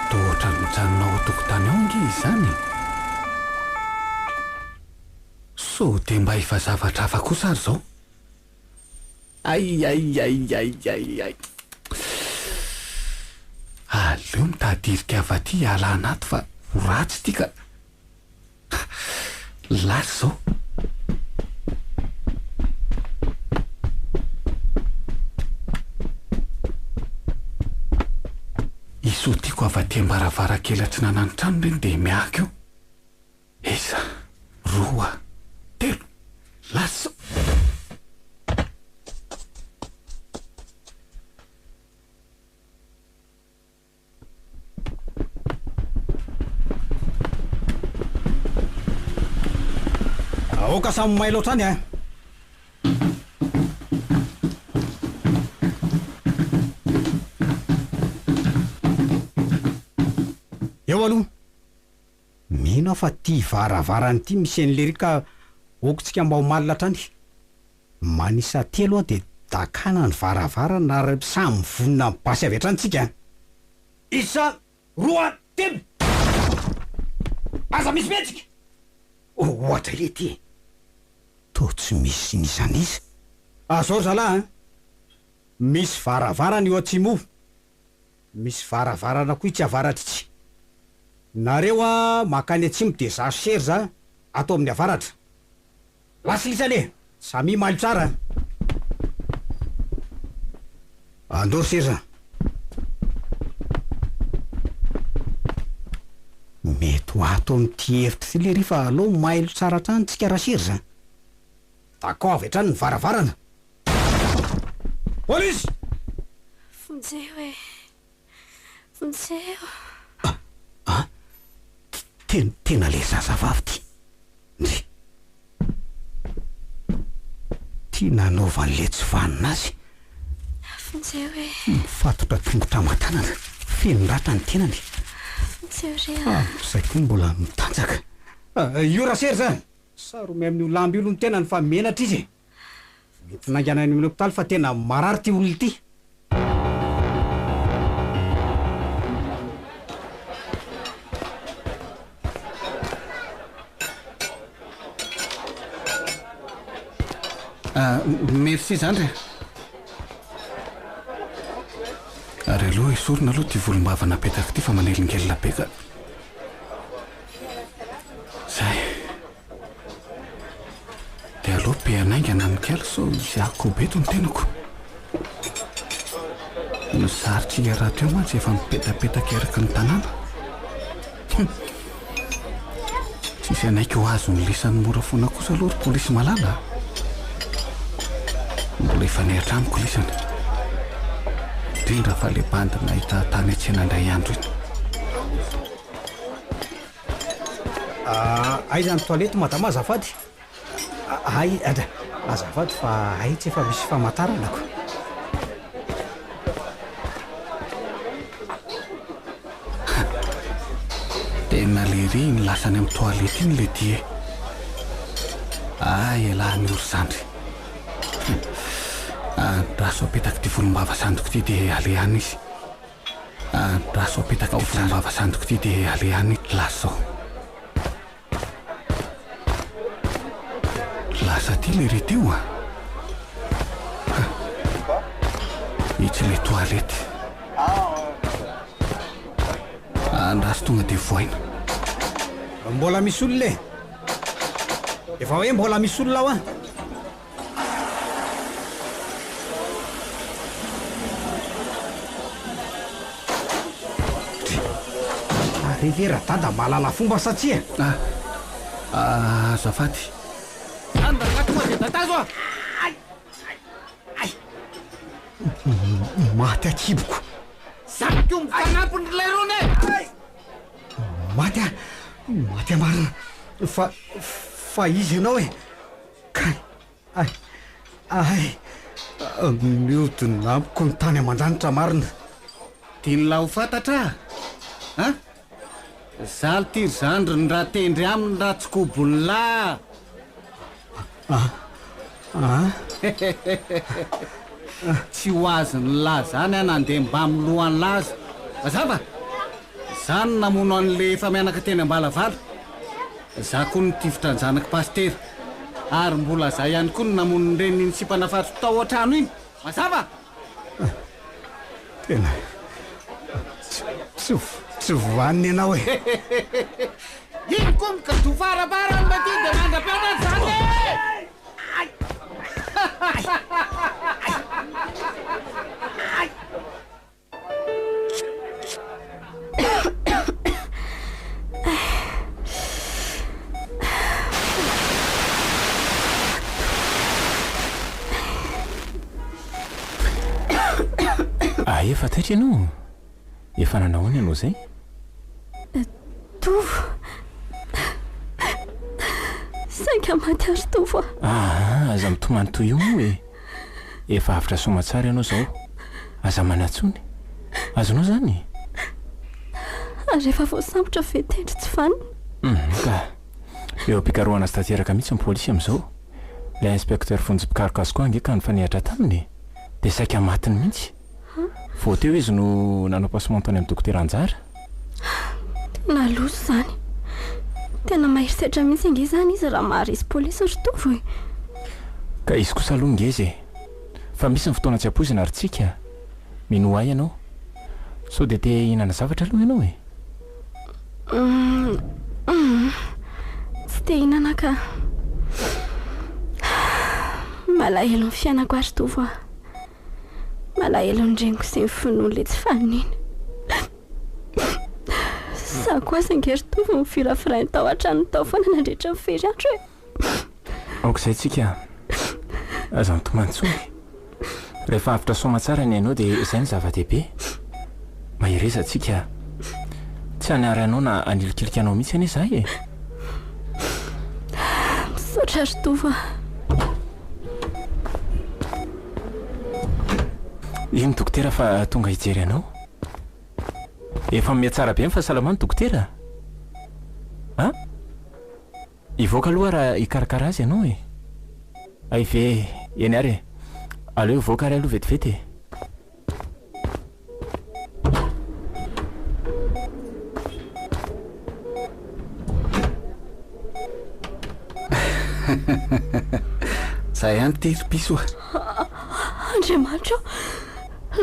toa ohatran'ny mijanona ao an-tokotany ao ange izy izany e. Sao dia mba efa zavatra hafa kosa ary izao? Aiaiaiaiaiai. Aleo mitady hirika avy aty hialana ato fa ho ratsy ity ka. Lasa izao. Hisotiako avy aty am-baravarankely atsinanan'ny trano ireny dia miahaka eo. Isa, roa, telo, lasa! Aoka samy mailo hatrany a! Eo aloha! Mino aho fa ty varavarana ity misy an'i lery ka ok tsika mba ho malina hatrany. Manisa telo aho dia dakana ny varavarana ary samy mivonona amin'ny basy avy hatrany tsika an! Isa, roa, telo! Aza misy mihetsika! Ohatra ilay ity e! Toa tsy misy n'iza n'iza. Azao ry zalahy an! Misy varavarana io atsimo io. Misy varavarana koa itsy avaratra itsy. Nareo a makany atsimo de za serza ato amin'ny avaratra. Lasa lisany e! Samia mailo tsara a! Andao ry serza. Mety ho ato amin'ity efitra ity lery fa aleo mailo tsara hatrany tsika raserza a! Dakao avy hatrany ny varavarana. Polisy! Vonjeo e! Vonjeo! Ah! Tena, tena le zazavavy ty. Ndry. Ty nanaovan'le tsy vanona azy. Vonjeo e! Mifatotra tongotra aman-tanana, feno ratra ny tenany. Tsy eo re a. Izay koa mbola mitanjaka. Io Raserge a! Saromy amin'io lamba io aloha ny tenany fa menatra izy e! Mety naingana any amin'ny hopitaly fa tena marary ity olona ity. Merci zandry a! Ary aleo esorina aloha ity volombava napetako ity fa manelingelina be ka. Zay. Dia aleo be hanaingana ny kely sao hisy akoho eto ny tenako. Ny sarintsika rahateo mantsy efa mipetapetaka eraky ny tanàna. Hum. Tsisy hanaiky ho azon'ny lisany mora foana kosa aloha ry polisy malala a! Mbola hifanehatra amiko lisany. Indrindra fa le bandy nahita ahy tany an-tsena indray andro iny. Ah, aiza ny toilette madama azafady? Hay, azafady fa hay tsy efa misy famantarana ko. Tena lery iny lasa any amin'ny toilette iny letia e. Ah, ialahy ny ory zandry. Andraso apetak'ity volombava zandriko ity dia aleha any izy. Andraso apetak'ity volombava zandriko ity dia aleha any lasa izao. Lasa aty le ry teo a! Ha! Itsy le toilette. Andraso tonga dia vohaina. Mbola misy olona e! Efa hoe mbola misy olona ao an! Ary ve Radada mahalala fomba sa tsia? Ah, ah, azafady. Zany rangahy tonga dia tatazo a! Ay! Maty an-kiboko. Zany ko mifanampy ry leirony e! Maty aho, maty aho marina. Fa, fa iza ianao e? Kay! Ay! Ay! Mihodina amiko ny tany aman-danitra marina. Tian'lah ho fantatra a! A! Zaly ty ry zandriny raha tendry aminy raha tsy kobon'lah! A! A! Tsy ho azon'lah zany aho nandeha mbamin'ny lohan'lah aza. Mazava? Za no namono an'le efa-mianaka teny Ambalavalo. Za koa nitifitra ny zanak'i Pasitera. Ary mbola za ihany koa no namono ny renin'iny sipa nafatotro tao an-trano iny. Mazava? Tena tsy tsy vanona ianao e! Iny koa mikadoa faraparany mba ty dia mandra-pianatra zany e! Ah, efa taitra ianao? Efa nanao ahoana ianao izay? Tovo. Saika maty ary Tovo a. Ah, aza mitomany toy io moa e. Efa avotra soamatsara ianao izao. Aza manatsony. Azonao izany? Ary efa voasambotra ve tendry tsy vanona? Hum, ka. Eo am-pikarohana azy tanteraka mihitsy ny polisy amin'izao. Ilay inspecteur vonjy mpikaroka azy koa ange ka nifanehatra taminy e. Dia saika matiny mihitsy. Vao teo izy no nanao passement tany amin'ny dokotera Anjara. Tena loza izany. Tena mahery setra mihitsy ange izany izy raha maharesy polisy ry Tovo e. Ka izy kosa aloha ngeza e. Fa misy ny fotoana tsy ampoizina ry Tsiky a. Minoa ahy ianao. Sao dia te hihinana zavatra aloha ianao e? Humm. Tsy te hihinana ka. Malahelo ny fiainako aho ry Tovo a. Malahelo ny reniko sy ny finoany le tsy fanina. Za koa aza ange ry Tovo novirafirainy tao an-tranony tao foana nandritra ny firy andro e. Aoka izay tsika a. Aza mitomany intsony. Rehefa avotra soamatsara ny ainao dia izay no zava-dehibe. Mahereza tsika a. Tsy hanary anao na hanilikilika anao mihitsy anie izahay e. Misaotra ry Tovo a. Iny dokotera fa tonga hijery anao. Efa mihatsara be ny fahasalamany dokotera a! Hivoaka aloha raha hikarakara azy ianao e! Hay ve, eny ary e! Aleo hivoaka ary aloha vetivety e! Zay ihany ity ry piso a! Andriamanitra ô!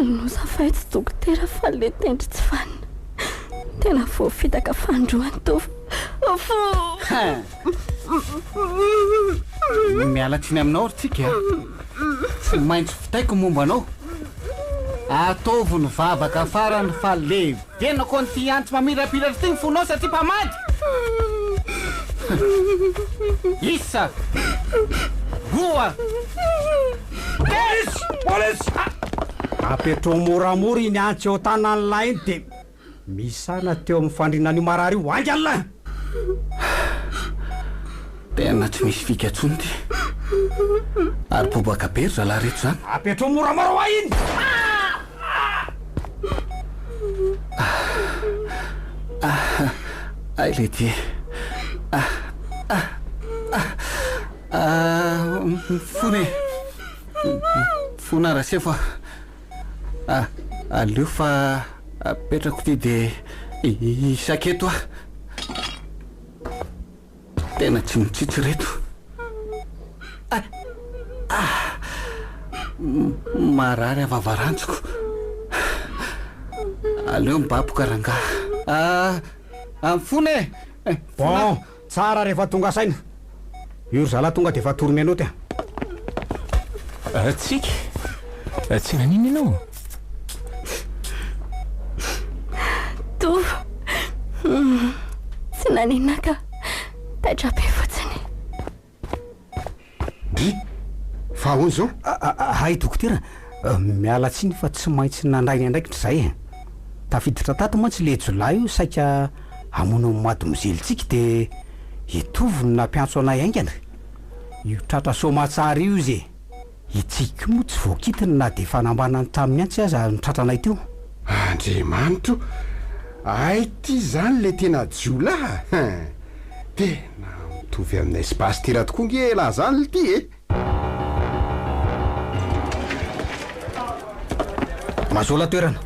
Loza fa etsy dokotera fa le tendry tsy vanona. Tena voafitaka fanindroany tovo. Fo! Miala tsiny aminao ry Tsiky a! Tsy maintsy vitaiko ny momba anao. Ataovy ny vavaka farany fa levenako an'ity antsy mamirapiratra ity ny fonao satria mpamadika! Isa! Roa! Polisy! Polisy! Apetraho moramora iny antsy eo an-tanan'lah iny dia misana teo amin'ny fandrinan'io marary io haingana lah! Tena tsy misy fika intsony ity. Ary bobaka be ry zalahy reto izany. Apetraho moramora hoa iny! Ah, hay lehibe. Ah, ah, ah, ah, mifona e. Mifona Rasefo a. Ah, aleo fa apetrako ity dia isaky eto aho. Tena tsy mitsitsy ireto. Ah, ah, marary aho vavaranjoko. Aleo mibaboka rangahy. Ah, ah, mifona e! Bon, tsara rehefa tonga saina. Io ry zalahy tonga dia efa tory menoty a. Tsiky, tsy naninona ianao? Tovo, tsy naninona ka, taitra be fotsiny. Dry, fa ahoana izao? Hay dokotera, miala tsiny fa tsy maintsy nandray ny andraikitra izahay e. Tafiditra tato mantsy ilay jiolahy io saika hamono an'i mademoiselle Tsiky dia i Tovo no nampiantso anay haingana. Io tratra soamatsara io izy e. I Tsiky koa moa tsy voakitiny na dia efa nambanany tamin'ny antsy aza ny tratranay teo. Andriamanitro o! Hay ty zany le tena jiolahy hein! Tena mitovy aminay sy Pasitera tokoa nge elah zany lty e! Mazola toerana.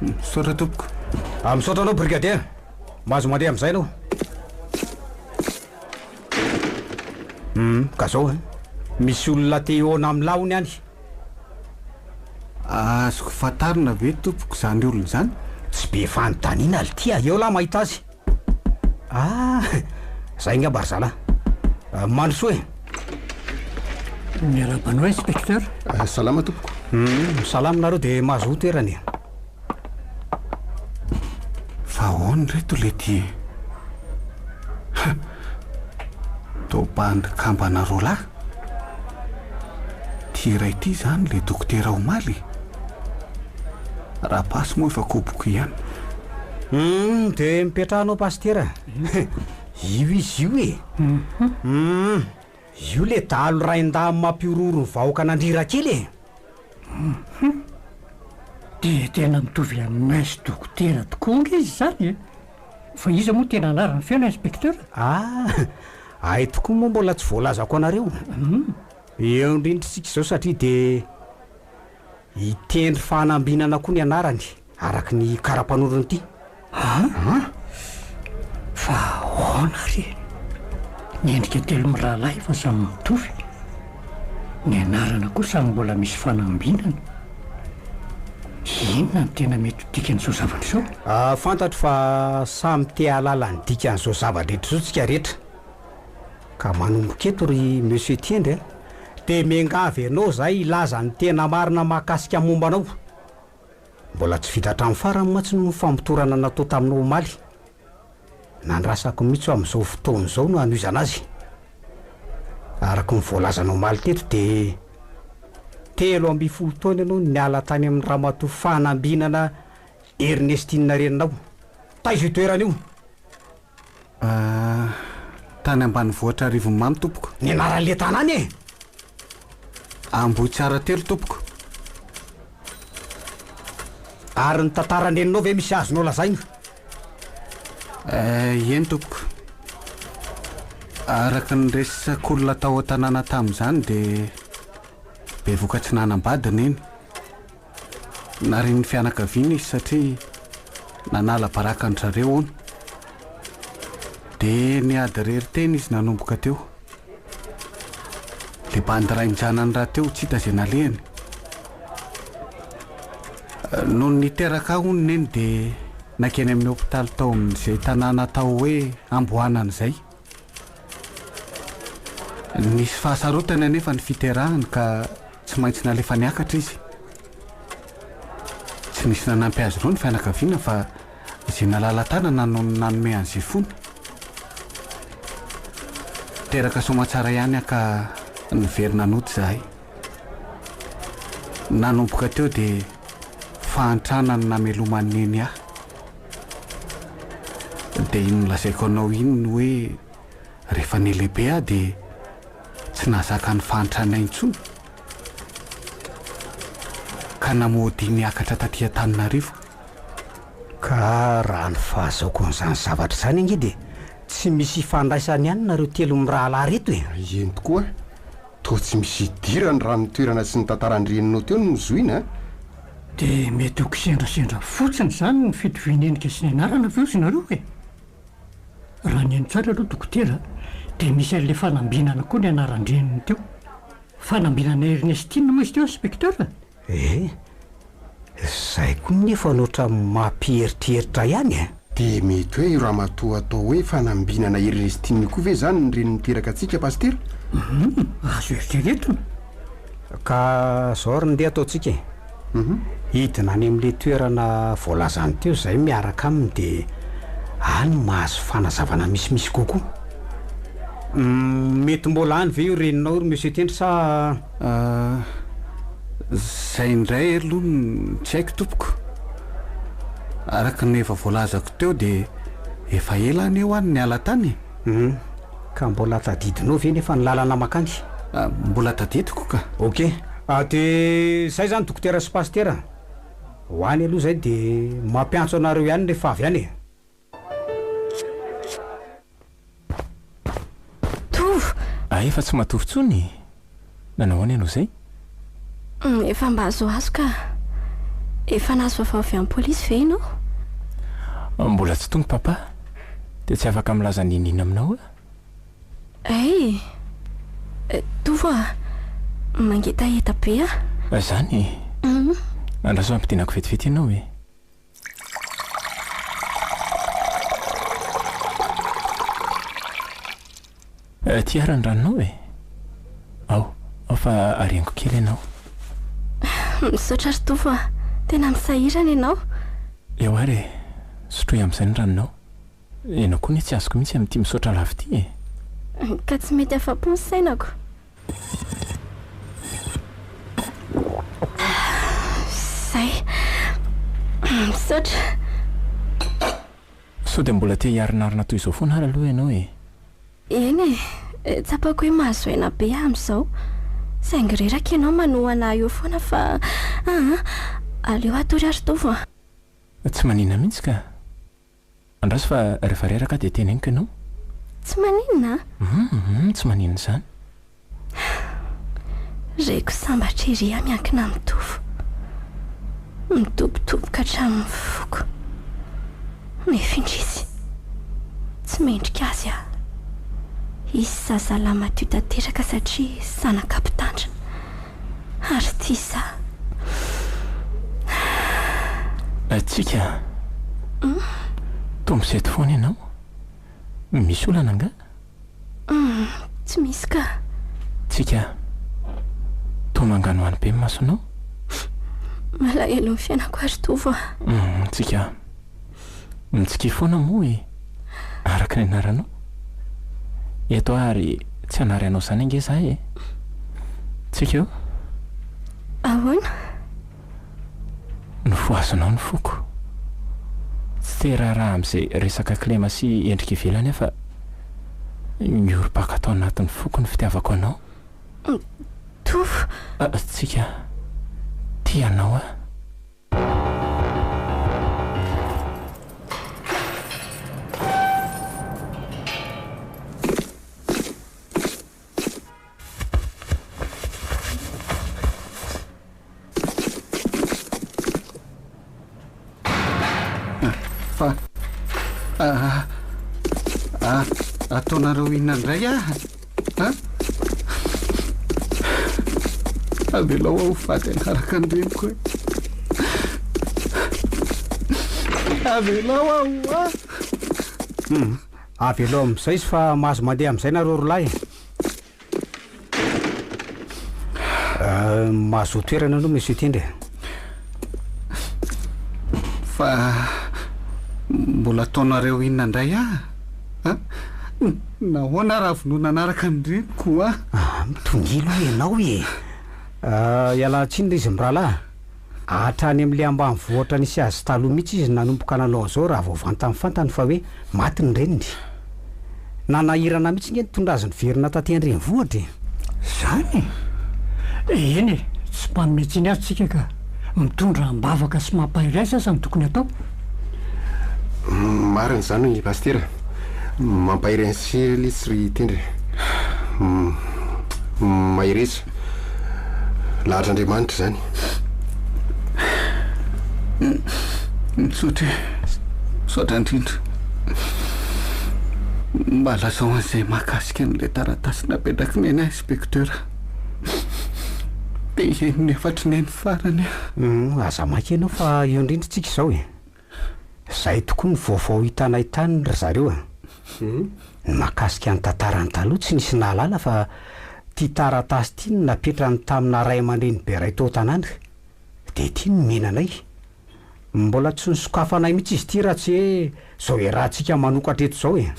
Misaotra tompoko. Misaotra anao brigadier. Mahazo mandeha amin'izay ianao. Hum, ka zao an. Misy olona te hihaona amin'lah hono any. Azoko fantarina ve tompoko izany olona izany? Tsy be fanontaniana lty a, eo lah mahita azy. Ah, zay angamba ry zalahy. Mandrosoa e. Miarahaba anao inspecteur. Salama tompoko. Hum, salama nareo de mahazoa toerana e. Fa ahoana ireto lety e? Ha! Toa bandy kambana roalahy? Ty iray ity izany ilay dokotera omaly e? Rapasy moa efa koboko ihany. Humm, dia mipetraha anao Pasitera. Io izy io e! Humm, io le dahalo raindahiny mampihorohoro ny vahoakan'Andrirakely e! Humm, dia tena mitovy aminay sy dokotera tokoa ange izy izany e! Fa iza moa tena anarany feno inspecteur? Ah, hay tokoa moa mbola tsy voalazako anareo. Eo indrindra isika izao satria dia hitendry fanambinana koa ny anarany. Araka ny kara-panorona ity. An? Fa ahoana ary e? Ny endrika telo mirahalahy efa samy mitovy. Ny anarana koa samy mbola misy fanambinana. Inona no tena mety ho dikan'izao zavatra izao? Ah, fantatro fa samy te hahalala ny dikan'izao zava-drehetra izao tsika rehetra. Ka manomboka eto ry Monsieur Tiendry a, dia miangavy anao izahay hilaza ny tena marina mahakasika momba anao. Mbola tsy vita hatramin'ny farany mantsy ny famotorana natao taminao omaly. Nandrasako mihitsy ho amin'izao fotoana izao no hanohizana azy. Araka ny voalazanao omaly teto dia 13 taona ianao no niala tany amin'ny ramatoa Fanambinana Ernestine reninao. Taiza io toerana io? Tany ambanivohitra Arivonimamy tompoko. Ny anaran'ilay tanàna e! Ambohitsara telo tompoko. Ary ny tantaran-dreninao ve misy azonao lazaina? Eh, eny tompoko. Araka ny resak'olona tao an-tanàna tamin'izany dia bevoka tsy nanambady neny. Narian'ny fianakaviana izy satria nanala baraka an-dry zareo hono. Dia niady irery teny izy nanomboka teo. Ilay bandy rain-janany rahateo tsy hita izay nalehany. Nony niteraka ahy hono neny dia nankeny amin'ny hopitaly tao amin'izay tanàna atao hoe Amboanana izay. Nisy fahasarotany anefa ny fiterahany ka tsy maintsy nalefa niakatra izy. Tsy nisy nanampy azy ireo ny fianakaviana fa izay nalala-tanana no nanome an'izay fony. Teraka soamatsara ihany aho ka niverina nody izahay. Nanomboka teo dia fahantrana no nameloman'i Neny ahy. Dia iny nolazaiko anao iny ny hoe rehefa nihalehibe aho dia tsy nahazaka ny fahantranay intsony ka namoadia niakatra taty Antananarivo. Ka raha ny fahazaoko an'izany zavatra izany ange dia tsy misy ifandraisany ihany nareo telo mirahalahy reto e! Eny tokoa, toa tsy misy idirany raha ny toerana sy ny tantaran-dreninao teo no zohina a! Dia mety ho kisendrasendra fotsiny izany ny fitovian'endrika sy ny anarana ve hozy nareo e? Raha ny heno tsara aloha dokotera dia misy an'ilay fanambinana koa ny anaran-dreniny teo. Fanambinana Ernestine moa izy teo inspecteur? Eh! Izay koa nefa no ohatran'ny mampieritreritra ihany e! Dia mety hoe io ramatoa atao hoe fanambinana Ernestine io koa ve izany ny reny niteraka antsika Pasitera? Hum, azo eritreretina. Ka zao ary ndeha ataontsika e! Hidina any amin'ilay toerana voalazany teo izahay miaraka aminy dia any mahazo fanazavana misimisy kokoa. Mety mbola any ve io reninao ry Monsieur Tendry sa. Izay indray aloha no tsy haiko tompoko. Araka ny efa voalazako teo dia efa ela anie ho'a no niala tany e. Hum, ka mbola tadidinao ve nefa ny lalana makany? Mbola tadidiko ka. Ok, dia zay zany dokotera sy pasitera, ho any aloha zay dia mampiantso anareo ihany rehefa avy any e. Tovo! Ah efa tsy matory tsony e! Nanao ahoana ianao izay? Efa mba azoazo ka. Efa nahazo vaovao avy amin'ny polisy ve ianao? Mbola tsy tonga papa dia tsy afaka milaza n'inon'inona aminao aho. Hay! Tovo a! Mangetaheta be aho. Izany e! Andraso hampidinako vetivety ianao e! Ty ary ny ranonao e! Ao, ao fa arianiko kely ianao. Misaotra ry Tovo a! Tena misahirana ianao. Eo ary e! Sotroy amin'izay ny ranonao. Ianao koa anie tsy azoko mihitsy amin'ity misaotra lava ity e! Ka tsy mety afa-po ny sainako. Izay. Misaotra. Sao dia mbola te hiarinarina toy izao foana ary aloha ianao e? Eny e, tsapako hoe mahazo aina be aho amin'izao. Saingy reraka ianao manohana ahy eo foana fa aa, aleo hatory ary Tovo a. Tsy maninona mihitsy ka. Andraso fa rehefa reraka aho dia teneniko ianao. Tsy maninona a? Hum, tsy maninona izany. Reko sambatra ery aho miankina amin'ny Tovo. Midobodoboka hatramin'ny foko. Nefa indrisy, tsy mendrika azy aho. Izy zazalahy madio tanteraka satria zanaka mpitandrina. Ary tia izaho. Tsiky a! Toa misento foana ianao. Misy olana angaha? Tsy misy ka. Tsiky a! Toa manganohano be ny masonao. Malahelo ny fiainako ary Tovo a! Tsiky a! Mitsikia foana moa e! Araka ny anaranao. Eto aho ary tsy hanary anao izany ange izaho e! Tsiky ô! Ahoana? Nofohazonao ny foko. Tsy te hiraharaha amin'izay resaka kilema sy endrika ivelany aho fa niorim-paka tao anatin'ny foko ny fitiavako anao. Tovo! Tsiky a! Tia anao aho. ataonareo inona indray aho? A? Avelao aho ho faty hanaraka ny reniko e. Avelao aho a! Hum, avelao amin'izay izy fa mahazo mandeha amin'izay nareo roa lahy e. Mahazoa toerana aloha Monsieur Tendry e. Fa mbola ataonareo inona indray aho a? Nahoana raha vonoina hanaraka ny reniko a? Ah, mitongilo ianao e! Ialana tsiny ry izy mirahalahy a! Hatrany amin'ilay ambanivohitra nisy azy taloha mihitsy izy nanomboka nanao an'izao raha vao vantany fantany fa hoe maty ny reniny. Nanahirana mihitsy nge nitondra azy niverina taty an-drenivohitra e! Zany e! Eny e, tsy mpanome tsiny azy tsika ka. Mitondra am-bavaka sy mampahery azy aza no tokony atao. Marina izany ry Pasitera. Mampahery an'ise letsy ry Tendry e. Mahereza. Lahatr'Andriamanitra izany. Misaotra e. Misaotra indrindra. Mba lazao an'izay mahakasika an'ilay taratasy napetrak'i Neny ahy, Inspecteur. Te hihaino ny hafatr'i Neny farany aho. Aza maika ianao fa eo indrindra tsika izao e. Izay tokoa ny vaovao hitanay tany ry zareo a. Ny mahakasika ny tantarany taloha tsy nisy nahalala fa ity taratasy ity no napetrany tamina ray aman-dreny be ray tao an-tanàna. Dia ity no nomena anay. Mbola tsy nosokafanay mihitsy izy ity raha tsy hoe izao iarahantsika manokatra eto izao e.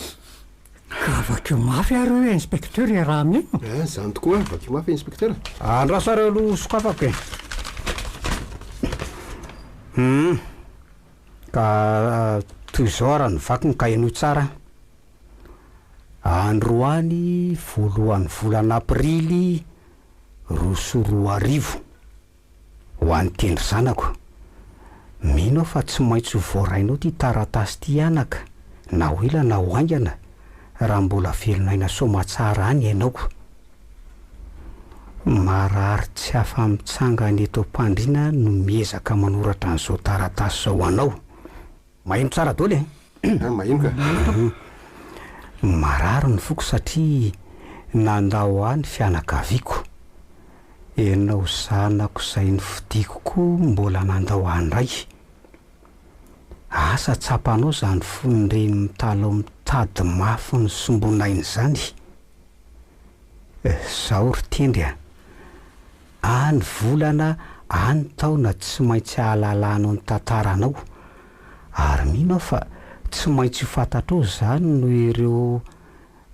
Ka vakio mafy ary hoe inspecteur e raha mino. Eh, zany tokoa, vakio mafy inspecteur. Andraso ary aloha sokafako e. Hum. Ka toy izao ary ny vakiny ka henoy tsara an. Androany voalohan'ny volana aprily 2002. Ho an'i Tendry zanako. Mino aho fa tsy maintsy ho voarainao ity taratasy ity anaka, na ho ela na ho haingana, raha mbola velon'aina soamatsara any ianao. Marary tsy afa-mitsangana eto am-pandriana no miezaka manoratra an'izao taratasy izao ho anao. Maheno tsara daholo e! Ah, maheno ka. Marary ny foko satria nandao ahy ny fianakaviako. Ianao zanako izay nofidiko koa mbola nandao ahy indray. Asa tsapanao izany fon'ny reny mitalaho mitady mafy ny sombon'aina izany? Zao ry Tendry a! Any volana, any taona tsy maintsy ahalalanao ny tantaranao, ary mino aho fa tsy maintsy ho fantatrao izany noho ireo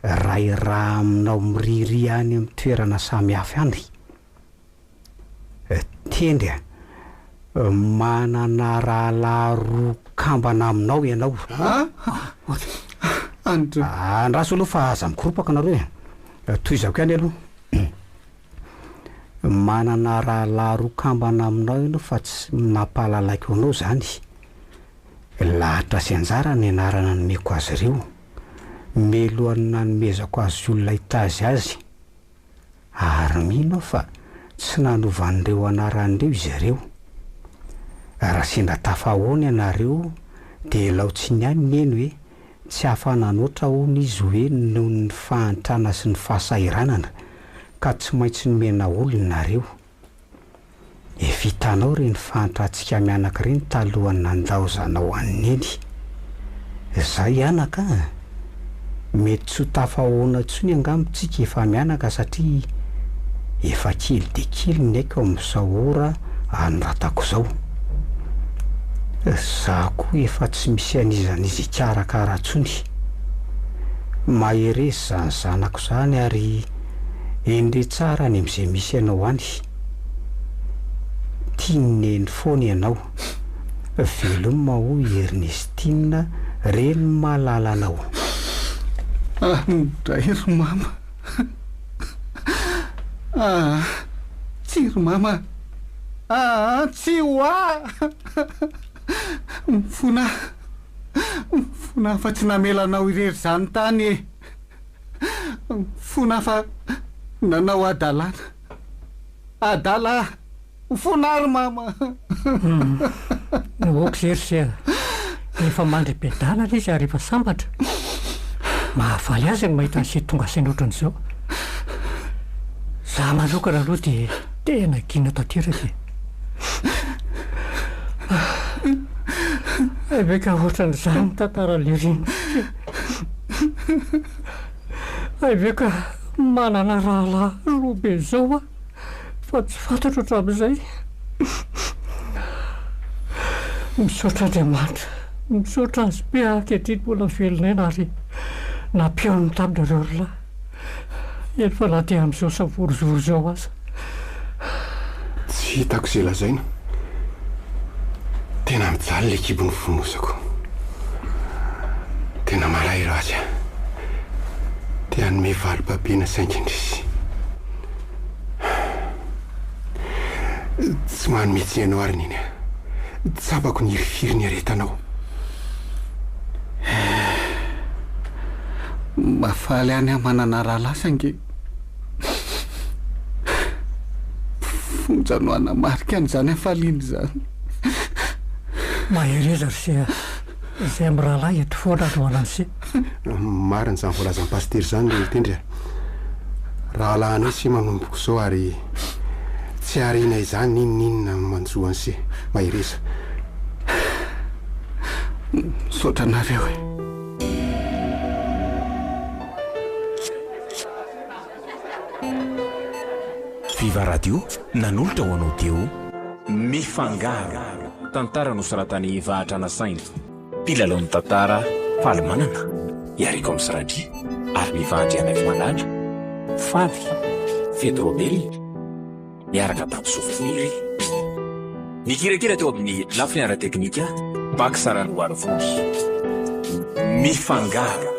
ray rà aminao miriaria any amin'ny toerana samihafa any. Tendry a! Manana rahalahy roa kambana aminao ianao. Andraso aloha fa aza mikoropaka nareo e! Tohizako ihany aloha. Manana rahalahy roa kambana aminao ianao fa tsy nampahalalaiko anao izany. Lahatra sy anjara ny anarana nomeko azy ireo. Melohan'ny nanomezako azy olona hitazy azy. Ary mino aho fa tsy nanova an'ireo anarana ireo izy ireo. Raha sendra tafahoana ianareo dia elao tsiny ihany neny hoe tsy afa-nanoatra hono izy hoe noho ny fahantrana sy ny fahasahiranana ka tsy maintsy nomena olona nareo. Efa hitanao ireny fahantrantsika mianaka ireny talohan'ny nandaozanao an'i Neny. Zay anaka a! Mety tsy ho tafahoana intsony angamba tsika efa mianaka satria efa kely dia kely ny aiko amin'izao ora anoratako izao. Za koa efa tsy misy an'iza n'iza hikarakara intsony. Mahereza izany zanako izany ary hendre tsara any amin'izay misy anao any. Tian'i Neny foana ianao. Veloma hoy i Ernestine reny malalanao. Any indray ry mama aa tsia ry mama aa tsia hoa mifona aho mifona aho fa tsy namela anao irery izany tany e mifona aho fa nanao hadalana adala aho Mifona ary mama. Humm. Ok zay ry se a. Efa mandry be dalana izy ary efa sambatra. Mahafaly azy ny mahita an'se tonga saina ohatran'izao. Za manokana aloha dia tena gina tanteraka e. Hay ve ka ohatran'izany ny tantaran'i Rina. Hay ve ka manana rahalahy roa be izao aho fa tsy fantatro hatramin'izay. Misaotra Andriamanitra, misaotra Azy be aho ankehitriny mbola velona aina ary nampihaoniny taminareo ry lahy. Eny fa na dia amin'izao savorovoro izao aza. Tsy hitako izay lazaina. Tena mijaly ilay kibo nofonosako. Tena malahelo azy aho. Te hanome valim-pampiana saingy indrisy. Tsy manome tsiny anao ary Neny a. Tsapako ny hirifiry niaretanao. Mba faly ihany aho manana rahalahy saingy fonja no hanamarika an'izany hafaliana izany. Mahereza ry se a! Izay mirahalahy eto foana no anan'i se. Marina izany voalazan'i Pasitera izany ry Tendry a! Rahalahinay se manomboka izao ary tsy hariana izany n'inon'inona manjo an'i se. Mahereza. Misaotra anareo e! Viva Radio nanolotra ho anao Deo Mifangaro. Tantara nosoratan'i Vahatrana Saina. Mpilalao ny tantara Falimanana, Iariko Amsradi ary Miva Andrianaivomalala, Faly, Fety Robel, niaraka tamin'i Sofiry. Nikirakira teo amin'ny lafiny ara-teknika, Bax Ranoarivony. Mifangaro.